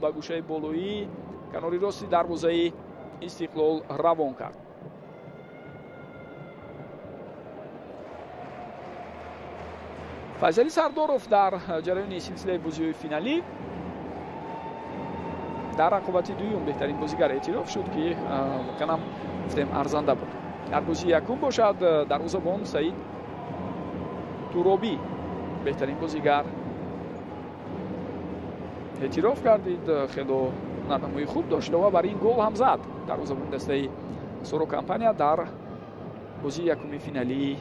ба гӯшаи болоии канори рости дарвозаи Истиқлол равон кард. Файзалӣ Сардоров дар ҷараёни силсилаи бозиҳои финалӣ дар рақобати дуюм беҳтарин бозигар эътироф шуд, ки воқеан ҳам гуфтем арзанда буд. Дар бозии якум бошад дарвозабон Саид Туробӣ беҳтарин бозигар эътироф гардид. Хело ҳунарнамоии хуб дошт ва бар ин гол ҳам зад дарвозабони дастаи Соро Компания дар бозии якуми финалии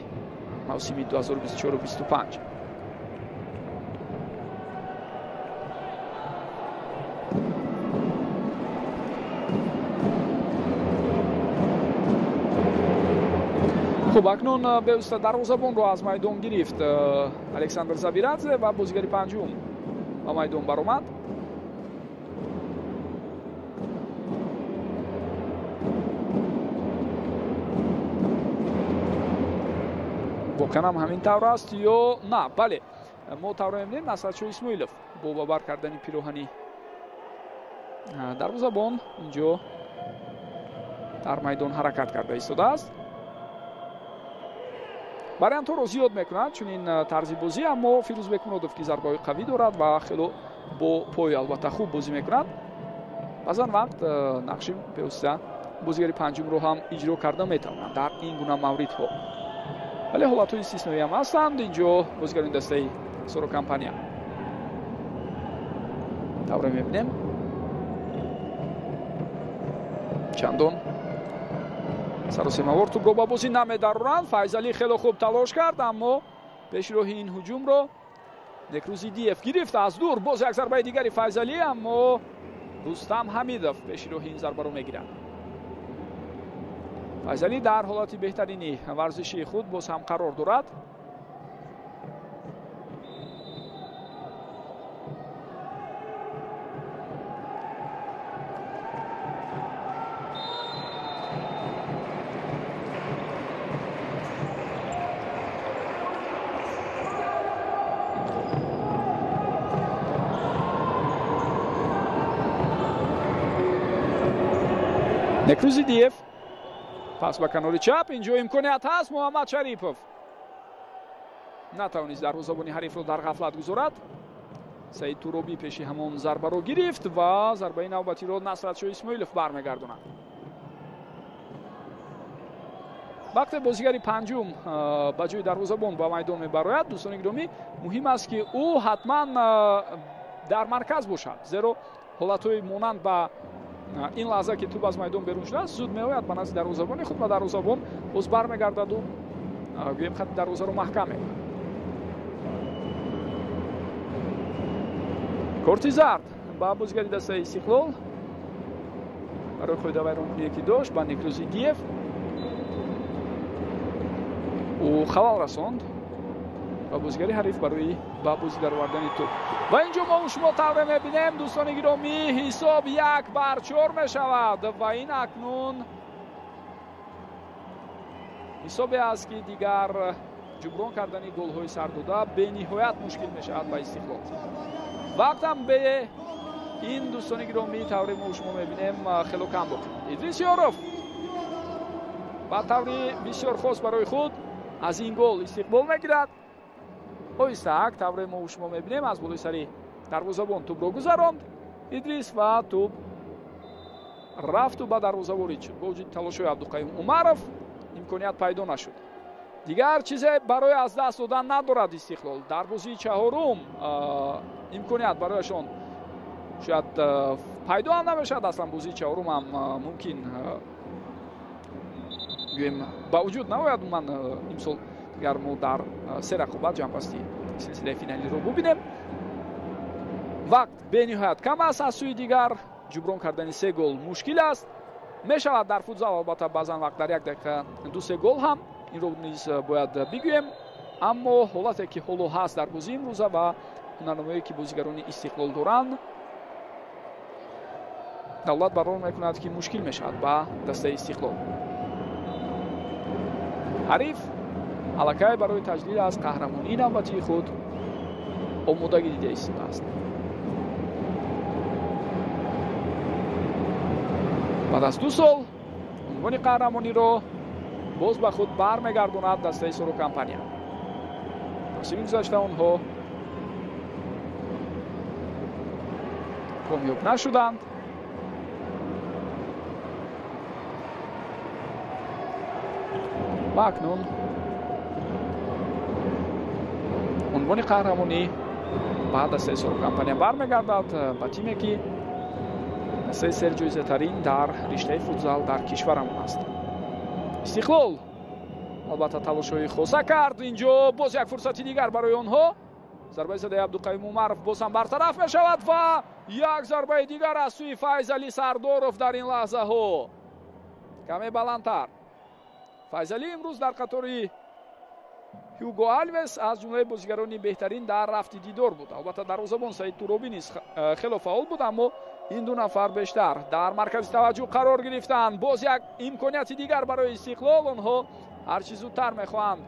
мавсими 2024-25. Хуб, акнун бевосита дарвозабонро аз майдон гирифт Александр Забирадзе ва бозигари панҷум ба майдон баромад. Воқеан ҳам ҳамин тавр аст ё на? Бале, мо тавре мебинем, Насратшоҳ Исмоилов бо ба бар кардани пироҳани дарвозабон инҷо дар майдон ҳаракат карда истодааст. Вариантҳоро зиёд мекунад чунин тарзи бозӣ, аммо Фирӯз Бекмуродов, ки зарбаҳои қавӣ дорад ва хело бо пой албатта хуб бозӣ мекунад, баъзан вақт нақши бевосита бозигари панҷумро ҳам иҷро карда метавонад дар ин гуна мавридҳо. Вале ҳолатҳои истисноӣ ҳам ҳастанд. Инҷо бозигарони дастаи Соро Компания тавре мебинем чандон саросемавор тӯбро ба бозӣ намедароранд. Файзалӣ хело хуб талош кард, аммо пешроҳи ин ҳуҷумро Некрӯзидиев гирифт аз дур. Боз як зарбаи дигари Файзалӣ, аммо Рустам Ҳамидов пешроҳи ин зарбаро мегирад. Файзалӣ дар ҳолати беҳтарини варзишии худ боз ҳам қарор дорад. Некрӯзидиев пас ба канори чап, инҷо имконият ҳаст. Муҳаммад Шарипов натавонист дарвозабони ҳарифро дар ғафлат гузорад. Саид Туробӣ пеши ҳамон зарбаро гирифт ва зарбаи навбатиро Насратшоҳ Исмоилов бармегардонад. Вақте бозигари панҷум ба ҷои дарвозабон ба майдон мебарояд, дӯстони гиромӣ, муҳим аст, ки ӯ ҳатман дар марказ бошад, зеро ҳолатҳои монанд ба ин лаҳза, ки тӯб аз майдон берун шудааст, зуд меояд ба назди дарвозабони худ ва дарвозабон боз бармегардаду гӯем хати дарвозаро маҳкам мекунад. Корти зард ба бозигари дастаи Истиқлол барои қоидавайронкуние, ки дошт ба Некрӯзидиев. Ӯ халал расонд ба бозигари ҳариф барои ба бозӣ даровардани тӯб. Ва инҷо мо шумо тавре мебинем, дӯстони гиромӣ, ҳисоб 1-4 мешавад ва ин акнун ҳисобе аст, ки дигар ҷуброн кардани голҳои сардода бениҳоят мушкил мешавад ба Истиқлол. Вақтам бе ин, дӯстони гиромӣ, тавре мо шумо мебинем, хело кам боқӣ. Идрис Ёров ба таври бисёр хос барои худ аз ин гол истиқбол мегирад. Оҳистаак тавре мо шумо мебинем, аз болои сари дарвозабон тӯбро гузаронд Идрис ва тӯб рафту ба дарвоза ворид шуд. Бо вуҷуди талошҳои Абдуқаюм Умаров имконият пайдо нашуд. Дигар чизе барои аз даст додан надорад Истиқлол. Дар бозии чаҳорум имконият барояшон шояд пайдо ҳам намешавад. Аслан бозии чаҳорум ҳам мумкин гӯем ба вуҷуд наояд. Ман имсол дигар мо дар се рақобат ҷамъбасти силсилаи финалиро бубинем. Вақт бениҳоят кам аст. Аз сӯи дигар ҷуброн кардани се гол мушкил аст. Мешавад дар футзал албатта баъзан вақт дар як дақиқа 2-3 гол ҳам, инро низ бояд бигӯем. Аммо ҳолате, ки ҳоло ҳаст дар бозии имрӯза ва ҳунарнамое, ки бозигарони Истиқлол доранд, давлат барор мекунад, ки мушкил мешавад ба дастаи Истиқлол. Ҳариф аллакай барои таҷлил аз қаҳрамонии навбатии худ омодагӣ дида истодааст. Баъд аз 2 сол унвони қаҳрамониро боз ба худ бармегардонад дастаи Соро Компания. Мавсими гузашта онҳо комёб нашуданд. Ва акнун унвони қаҳрамонӣ ба дастаи Соро Компания бармегардад, ба тиме, ки дастаи серҷоизатарин дар риштаи футзал дар кишварамон аст. Истиқлол албатта талошҳои хоса кард. Инҷо боз як фурсати дигар барои онҳо. Зарбаи задаи Абдуқаюм Умаров боз ҳам бартараф мешавад ва як зарбаи дигар аз сӯи Файзалӣ Сардоров дар ин лаҳзаҳо каме баландтар. Файзалӣ имрӯз дар қатори Ҳюго Алвес аз ҷумлаи бозигарони беҳтарин дар рафти дидор буд. Албатта, дарвозабон Саид Туробӣ низ хело фаъол буд, аммо ин ду нафар бештар дар маркази таваҷҷӯҳ қарор гирифтанд. Боз як имконияти дигар барои Истиқлол. Онҳо ҳарчи зудтар мехоҳанд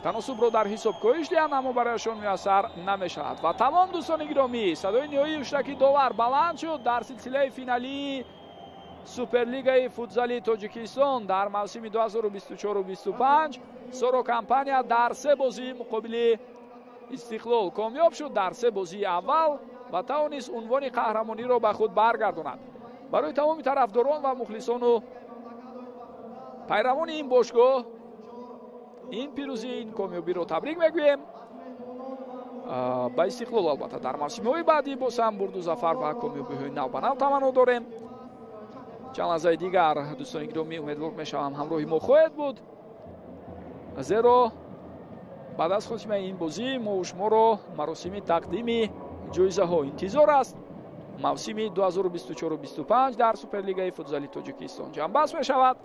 таносубро дар ҳисоб коҳиш диҳанд, аммо барояшон муяссар намешавад. Ва тамом, дӯстони гиромӣ, садои ниҳоии ҳуштаки довар баланд шуд дар силсилаи финалии Суперлигаи футзали Тоҷикистон дар мавсими 2024-25. Соро Компания дар се бозии муқобили Истиқлол комёб шуд дар се бозии аввал ва тавонист унвони қаҳрамониро ба худ баргардонад. Барои тамоми тарафдорон ва мухлисону пайравони ин бошгоҳ ин пирӯзӣ, ин комёбиро табрик мегӯем. Ба Истиқлол албатта дар мавсимҳои баъдӣ боз ҳам бурду зафар ва комёбиҳои навбанав таманно дорем. Чанд лаҳзаи дигар, дӯстони гиромӣ, умедвор мешавам ҳамроҳи мо хоҳед буд, зеро баъд аз хотимаи ин бозӣ мо шуморо маросими тақдими ҷоизаҳо интизор аст. Мавсими 2024-25 дар Суперлигаи футзали Тоҷикистон ҷамъбаст мешавад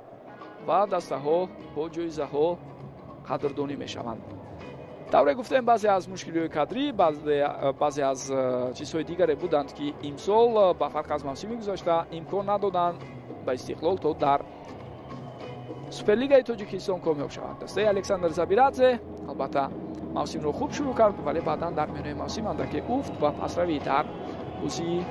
ва дастаҳо бо ҷоизаҳо қадрдонӣ мешаванд. Тавре гуфтем, баъзе аз мушкилиҳои кадрӣ, баъзе аз чизҳои дигаре буданд, ки имсол ба фарқ аз мавсими гузашта имкон надоданд ба Истиқлол то дар Суперлигаи Тоҷикистон комёб шавад. Дастаи Александр Забирадзе албатта мавсимро хуб шурӯъ кард, вале баъдан дар миёнаи мавсим андаке уфт ва пасравӣ дар бозии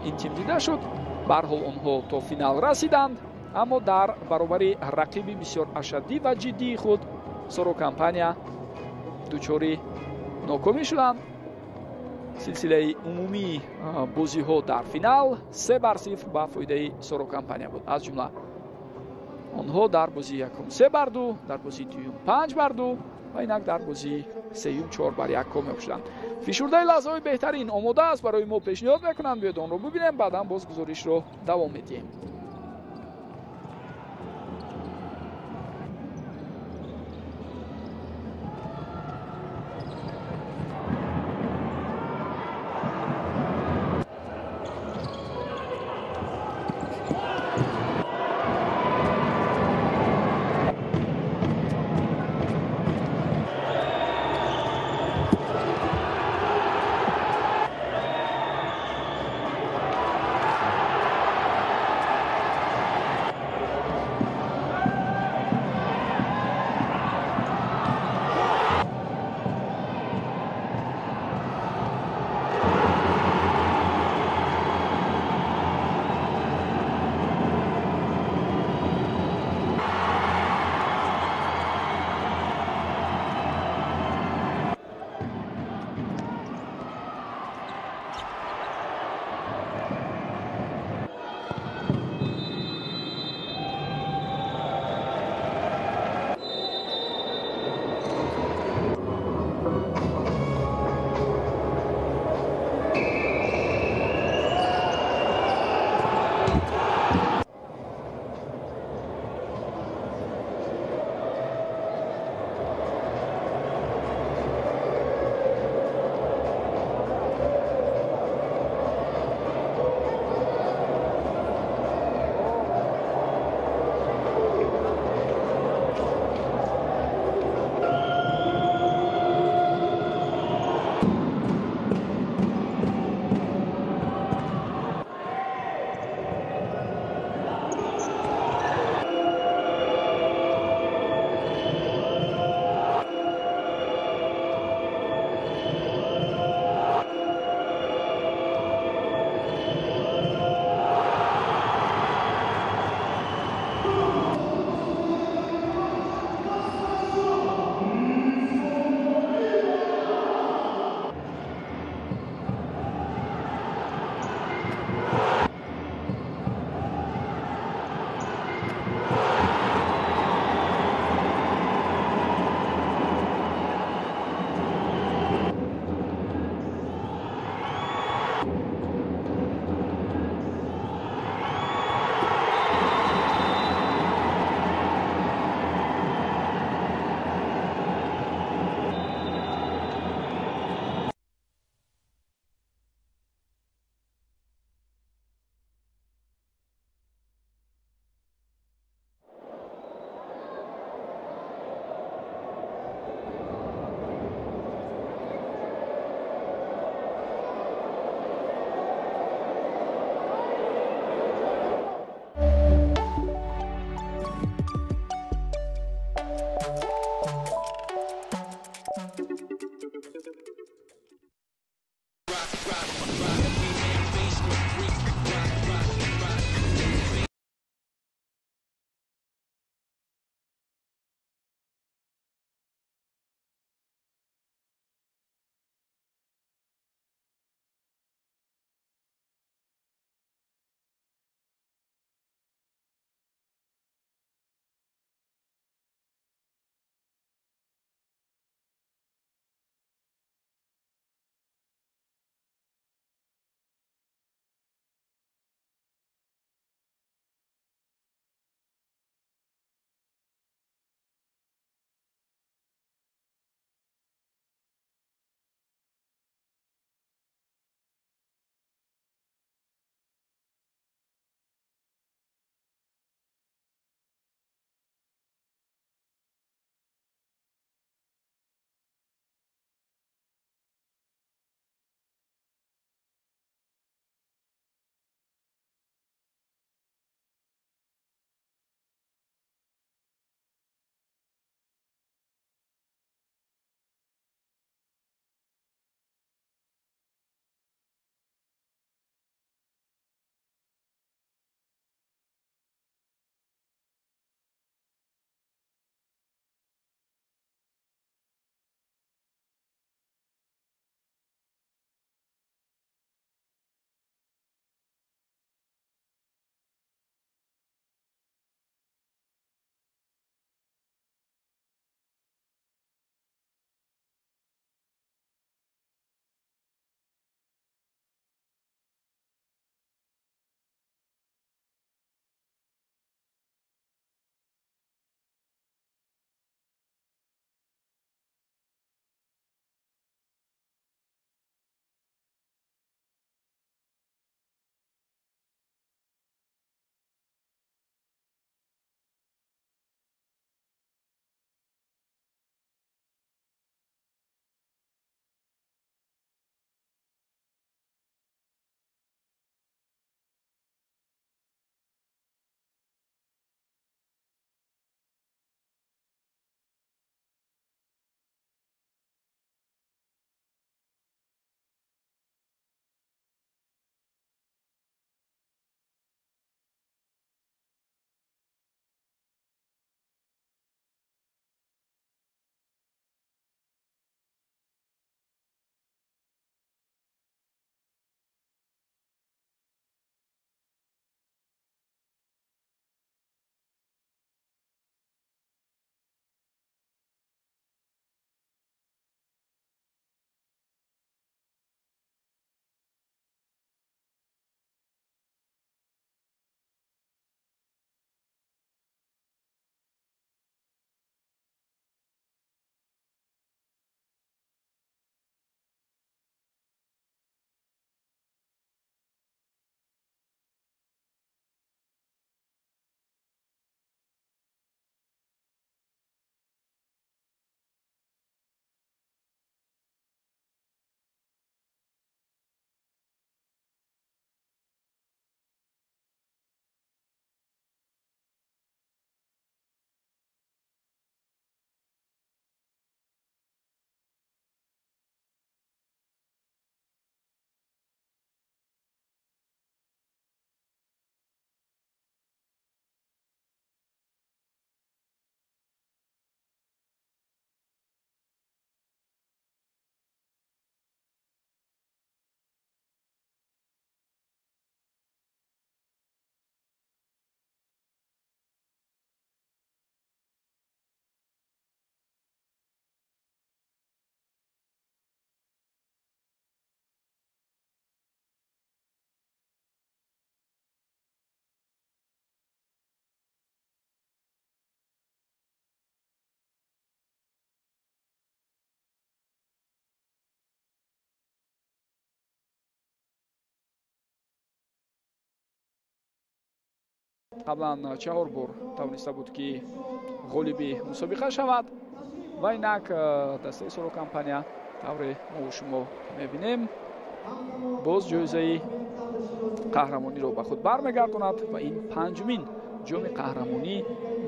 ин тим дида шуд. Барҳол онҳо то финал расиданд, аммо дар баробари рақиби бисёр ашаддӣ ва ҷиддии худ Соро Компания дучори нокомӣ шуданд. Силсилаи умумии бозиҳо дар финал 3-0 ба фоидаи Соро Компания буд. Аз ҷумла онҳо дар бозии якум 3-2, дар бозии дуюм 5-2 ва инак дар бозии сеюм 4-1 комёб шуданд. Фишурдаи лаҳзаҳои беҳтарин омода аст, барои мо пешниҳод мекунанд. Биёед онро бибинем, баъдан боз гузоришро давом медиҳем. Қаблан 4 бор тавониста буд, ки ғолиби мусобиқа шавад ва инак дастаи Соро Компания, тавре мо шумо мебинем, боз ҷоизаи қаҳрамониро ба худ бармегардонад ва ин панҷумин ҷоми қаҳрамонӣ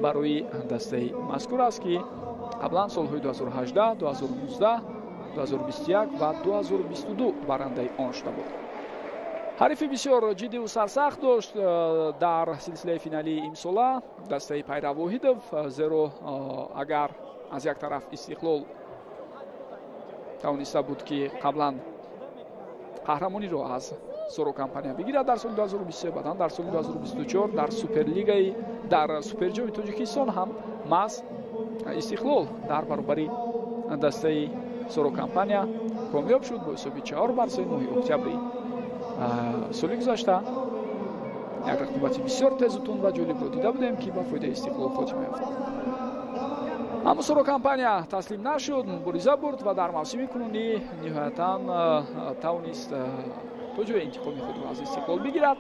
барои дастаи мазкур аст, ки қаблан солҳои 2018, 2019, 2021 ва 2022 барандаи он шуда буд. Ҳарифи бисёр ҷиддиву сарсахт дошт дар силсилаи финалии имсола дастаи Пайрав Воҳидов, зеро агар аз як тараф Истиқлол тавониста буд, ки қаблан қаҳрамониро аз Соро Компания бигирад дар соли 2023, баъдан дар соли 2024 дар суперлигаи, дар суперҷоми Тоҷикистон ҳам маҳз Истиқлол дар баробари дастаи Соро Компания комёб шуд бо ҳисоби 4-3 моҳи октябри соли гузашта. Як рақобати бисёр тезу тунд ва ҷолибро дида будем, ки ба фоидаи Истиқлол хотима ёфт. Аммо Соро Компания таслим нашуд, мубориза бурд ва дар мавсими кунунӣ ниҳоятан тавонист то ҷои интиқоми худро аз Истиқлол бигирад.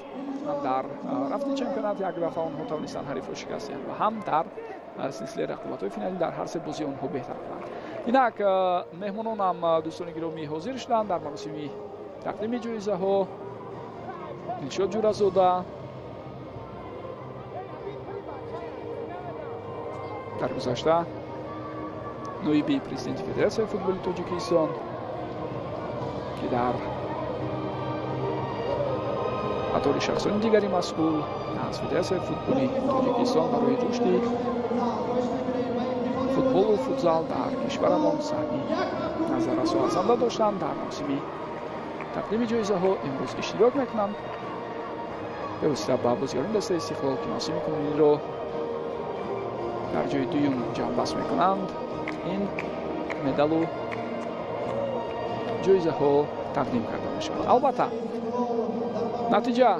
Ҳам дар рафти чемпионат як дафъа онҳо тавонистанд ҳарифро шикаст диҳанд ва ҳам дар силсилаи рақобатҳои финалӣ дар ҳар се бозии онҳо беҳтар буданд. Инак меҳмононам, дӯстони гиромӣ, ҳозир шуданд дар маросими тақдими ҷоизаҳо. Дилшод Ҷуразода дар гузашта ноиби президенти Федератсияи футболи Тоҷикистон, ки дар қатори шахсони дигари масъул аз Федератсияи футболи Тоҷикистон барои рушди футболу футзал дар кишварамон саҳми назаррасу арзанда доштанд, дар мавсими тақдими ҷоизаҳо имрӯз иштирок мекунанд. Бевосита ба бозигарони дастаи Истиқлол, ки мавсими кунуниро дар ҷои дуюм ҷамъбаст мекунанд, ин медалу ҷоизаҳо тақдим карда мешавад. Албатта, натиҷа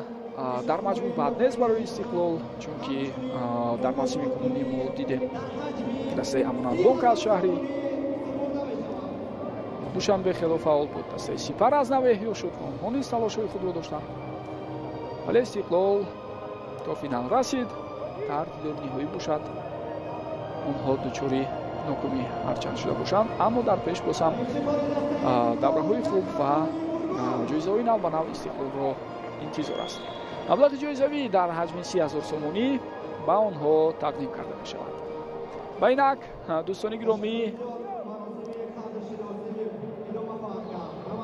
дар маҷмӯъ бад нест барои Истиқлол, чунки дар мавсими кунунӣ мо дидем дастаи Амонатбонк аз шаҳри Душанбе хело фаъол буд, дастаи Сипар аз нав эҳё шуд ва онҳо низ талошҳои худро доштанд, вале Истиқлол то финал расид. Дар дидори ниҳоӣ бошад, онҳо дучори нокомӣ ҳарчанд шуда бошанд, аммо дар пеш боз ҳам давраҳои хуб ва ҷоизаҳои нав ба нав Истиқлолро интизор аст. Маблағи ҷоизавӣ дар ҳаҷми 30 000 сомонӣ ба онҳо тақдим карда мешавад. Ва инак, дӯстони гиромӣ,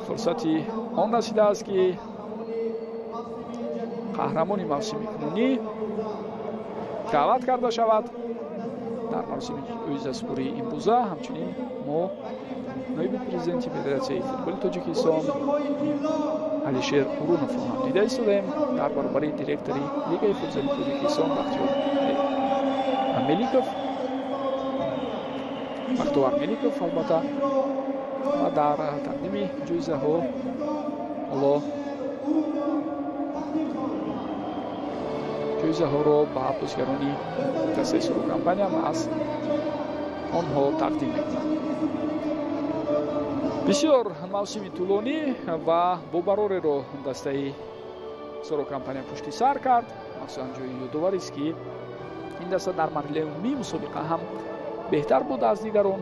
фурсати он расидааст, ки қаҳрамони мавсими кунунӣ даъват карда шавад дар маросими ҷоизасупории имрӯза. Ҳамчунин мо ноиби президенти Федератсияи футболи Тоҷикистон Алишер Уруновро ҳам дида истодаем дар баробари директори Лигаи футзали Тоҷикистон Бахтиёр Меликов, Бахтовар Меликов, албатта. Ва дар тақдими ҷоизаҳо ҳоло ҷоизаҳоро ба бозигарони дастаи Соро Компания аз онҳо тақдим мекунанд. Бисёр мавсими тӯлонӣ ва бобарореро дастаи Соро Компания пушти сар кард. Махсусан ҷои ёдоварист, ки ин даста дар марҳилаи умумии мусобиқа ҳам беҳтар буд аз дигарон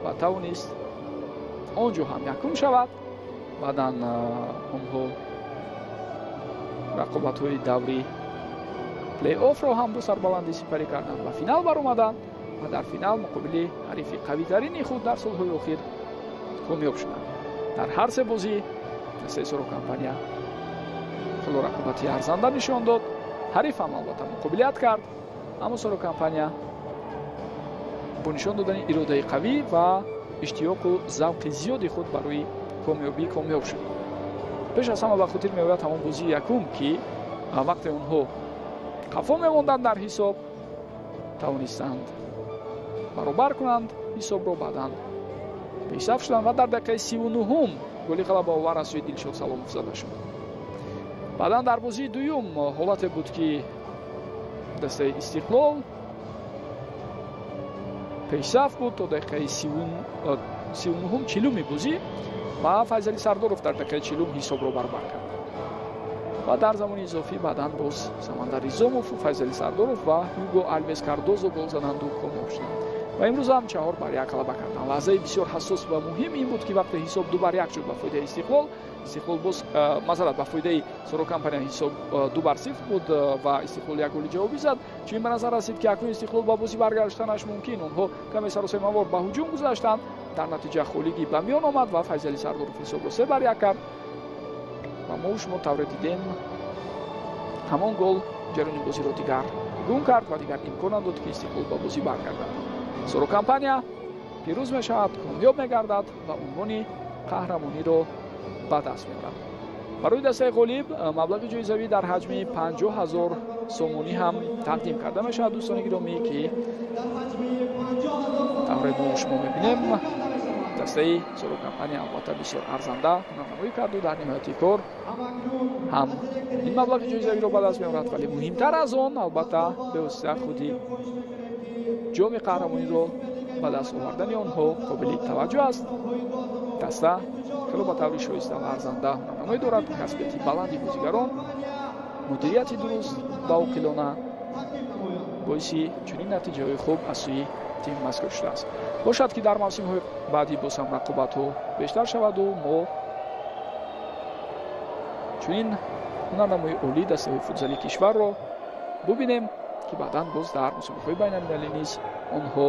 ва тавонист он ҷо ҳам якум шавад. Баъдан онҳо рақобатҳои даври плей-оффро ҳам бо сарбаландӣ сипарӣ карданд, ба финал баромаданд ва дар финал муқобили ҳарифи қавитарини худ дар солҳои охир комёб шуданд. Дар ҳар се бозӣ дастаи Соро Компания хело рақобати арзанда нишон дод. Ҳариф ҳам албатта муқобилият кард, аммо Соро Компания бо нишон додани иродаи қавӣ ва иштиёқу завқи зиёди худ барои комёбӣ комёб шуд. Пеш аз ҳама ба хотир меояд ҳамон бозии якум, ки вақте онҳо қафо мемонданд дар ҳисоб, тавонистанд баробар кунанд ҳисобро, баъдан пешсаф шуданд ва дар дақиқаи 39-ум голи ғалабаовар аз сӯи Дилшод Саломов зада шуд. Баъдан дар бозии дуюм ҳолате буд, ки дастаи Истиқлол пешсаф буд то дақиқаи 39-ум, 40-уми бозӣ ва Файзали Сардоров дар дақиқаи 40-ум ҳисобро баробар кард. Ва дар замони изофӣ баъдан боз Самандар Изомов, Файзали Сардоров ва Ҳюго Алвес Кардозо гол заданду комёб шуданд. Ва имрӯз ҳам 4-1 ғалаба карданд. Лаҳзаи бисёр ҳассос ва муҳим ин буд, ки вақте ҳисоб 2-1 шуд ба фоидаи Истиқлол, Истиқлол боз масалан ба фоидаи Соро Компания ҳисоб 2-0 буд ва Истиқлол як голи ҷавобӣ зад. Чунин ба назар расид, ки акнун Истиқлол ба бозӣ баргаштанаш мумкин. Онҳо каме саросемавор ба ҳуҷум гузаштанд. Дар натиҷа холигӣ ба миён омад ва Файзали Сардоров ҳисобро 3-1 кард. Ва мо шумо тавре дидем, ҳамон гол ҷараёни бозиро дигар гум кард ва дигар имкон надод, ки Истиқлол ба бозӣ баргардад. Соро Компания пирӯз мешавад, комёб мегардад ва унвони қаҳрамониро ба даст меорад. Барои дастаи ғолиб маблағи ҷоизавӣ дар ҳаҷми 50 000 сомонӣ ҳам тақдим карда мешавад. Дӯстони гиромӣ, ки тавре мо шумо мебинем, дастаи Соро Компания албатта бисёр арзанда ҳунарнамоӣ карду дар ниҳояти кор ҳам ин маблағи ҷоизавиро ба даст меорад, вале муҳимтар аз он албатта бевосита худи ҷоми қаҳрамониро ба даст овардани онҳо қобили таваҷҷӯҳ аст. Даста хело ба таври шоиста ва арзанда ҳунарнамоӣ дорад. Касбияти баланди бозигарон, мудирияти дуруст ва оқилона боиси чунин натиҷаҳои хуб аз сӯи тим мазкур шудааст. Бошад, ки дар мавсимҳои баъдӣ боз ҳам рақобатҳо бештар шаваду мо чунин ҳунарнамои олии дастаҳои футзали кишварро бубинем, ки баъдан боз дар мусобиқаҳои байналмилалӣ низ онҳо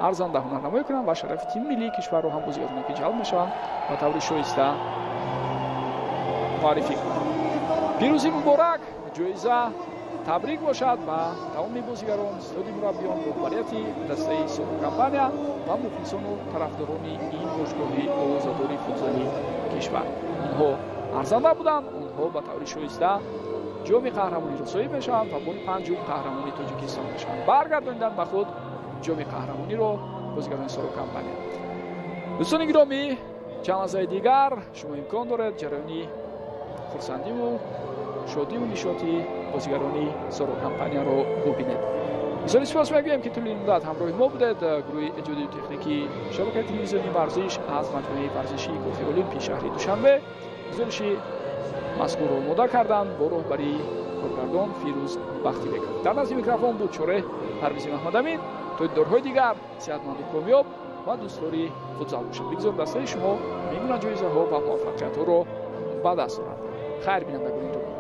арзанда ҳунарнамоӣ кунанд ва шарафи тими миллии кишварро ҳам бозигароне, ки ҷалб мешаванд, ба таври шоиста муаррифӣ кунанд. Пирӯзӣ муборак, ҷоиза табрик бошад ба тамоми бозигарон, истоди мураббиён, роҳбарияти дастаи Соро Компания ва мухлисону тарафдорони ин бошгоҳи овозадори футзали кишвар. Онҳо арзанда буданд, онҳо ба таври шоиста ҷоми қаҳрамониро соҳиб мешаванд ва бори панҷум қаҳрамони Тоҷикистон мешаванд. Баргардонидан ба худ ҷоми қаҳрамониро бозигарони Соро Компания. Дӯстони гиромӣ, чанд лаҳзаи дигар шумо имкон доред ҷараёни хурсандиву шодиву нишоти бозигарони Соро Компанияро бубинед. Бисёри сипос мегӯем, ки тӯли муддат ҳамроҳи мо будед. Гурӯҳи эҷодию техникии шабакаи телевизионии варзиш аз маҷмӯаи варзишии Кохи Олимпи шаҳри Душанбе гузориши мазкурро омода карданд бо роҳбарии коргардон Фирӯз Бахтибеков. Дар назди микрофон буд Чореҳ Парвизи Маҳмадамин. То дидорҳои дигар сеҳатманду комёб ва дӯстдори футзал бошед. Бигзор дастаи шумо мегуна ҷоизаҳо ва муваффақиятҳоро ба даст орад. Хайр, бинандагони.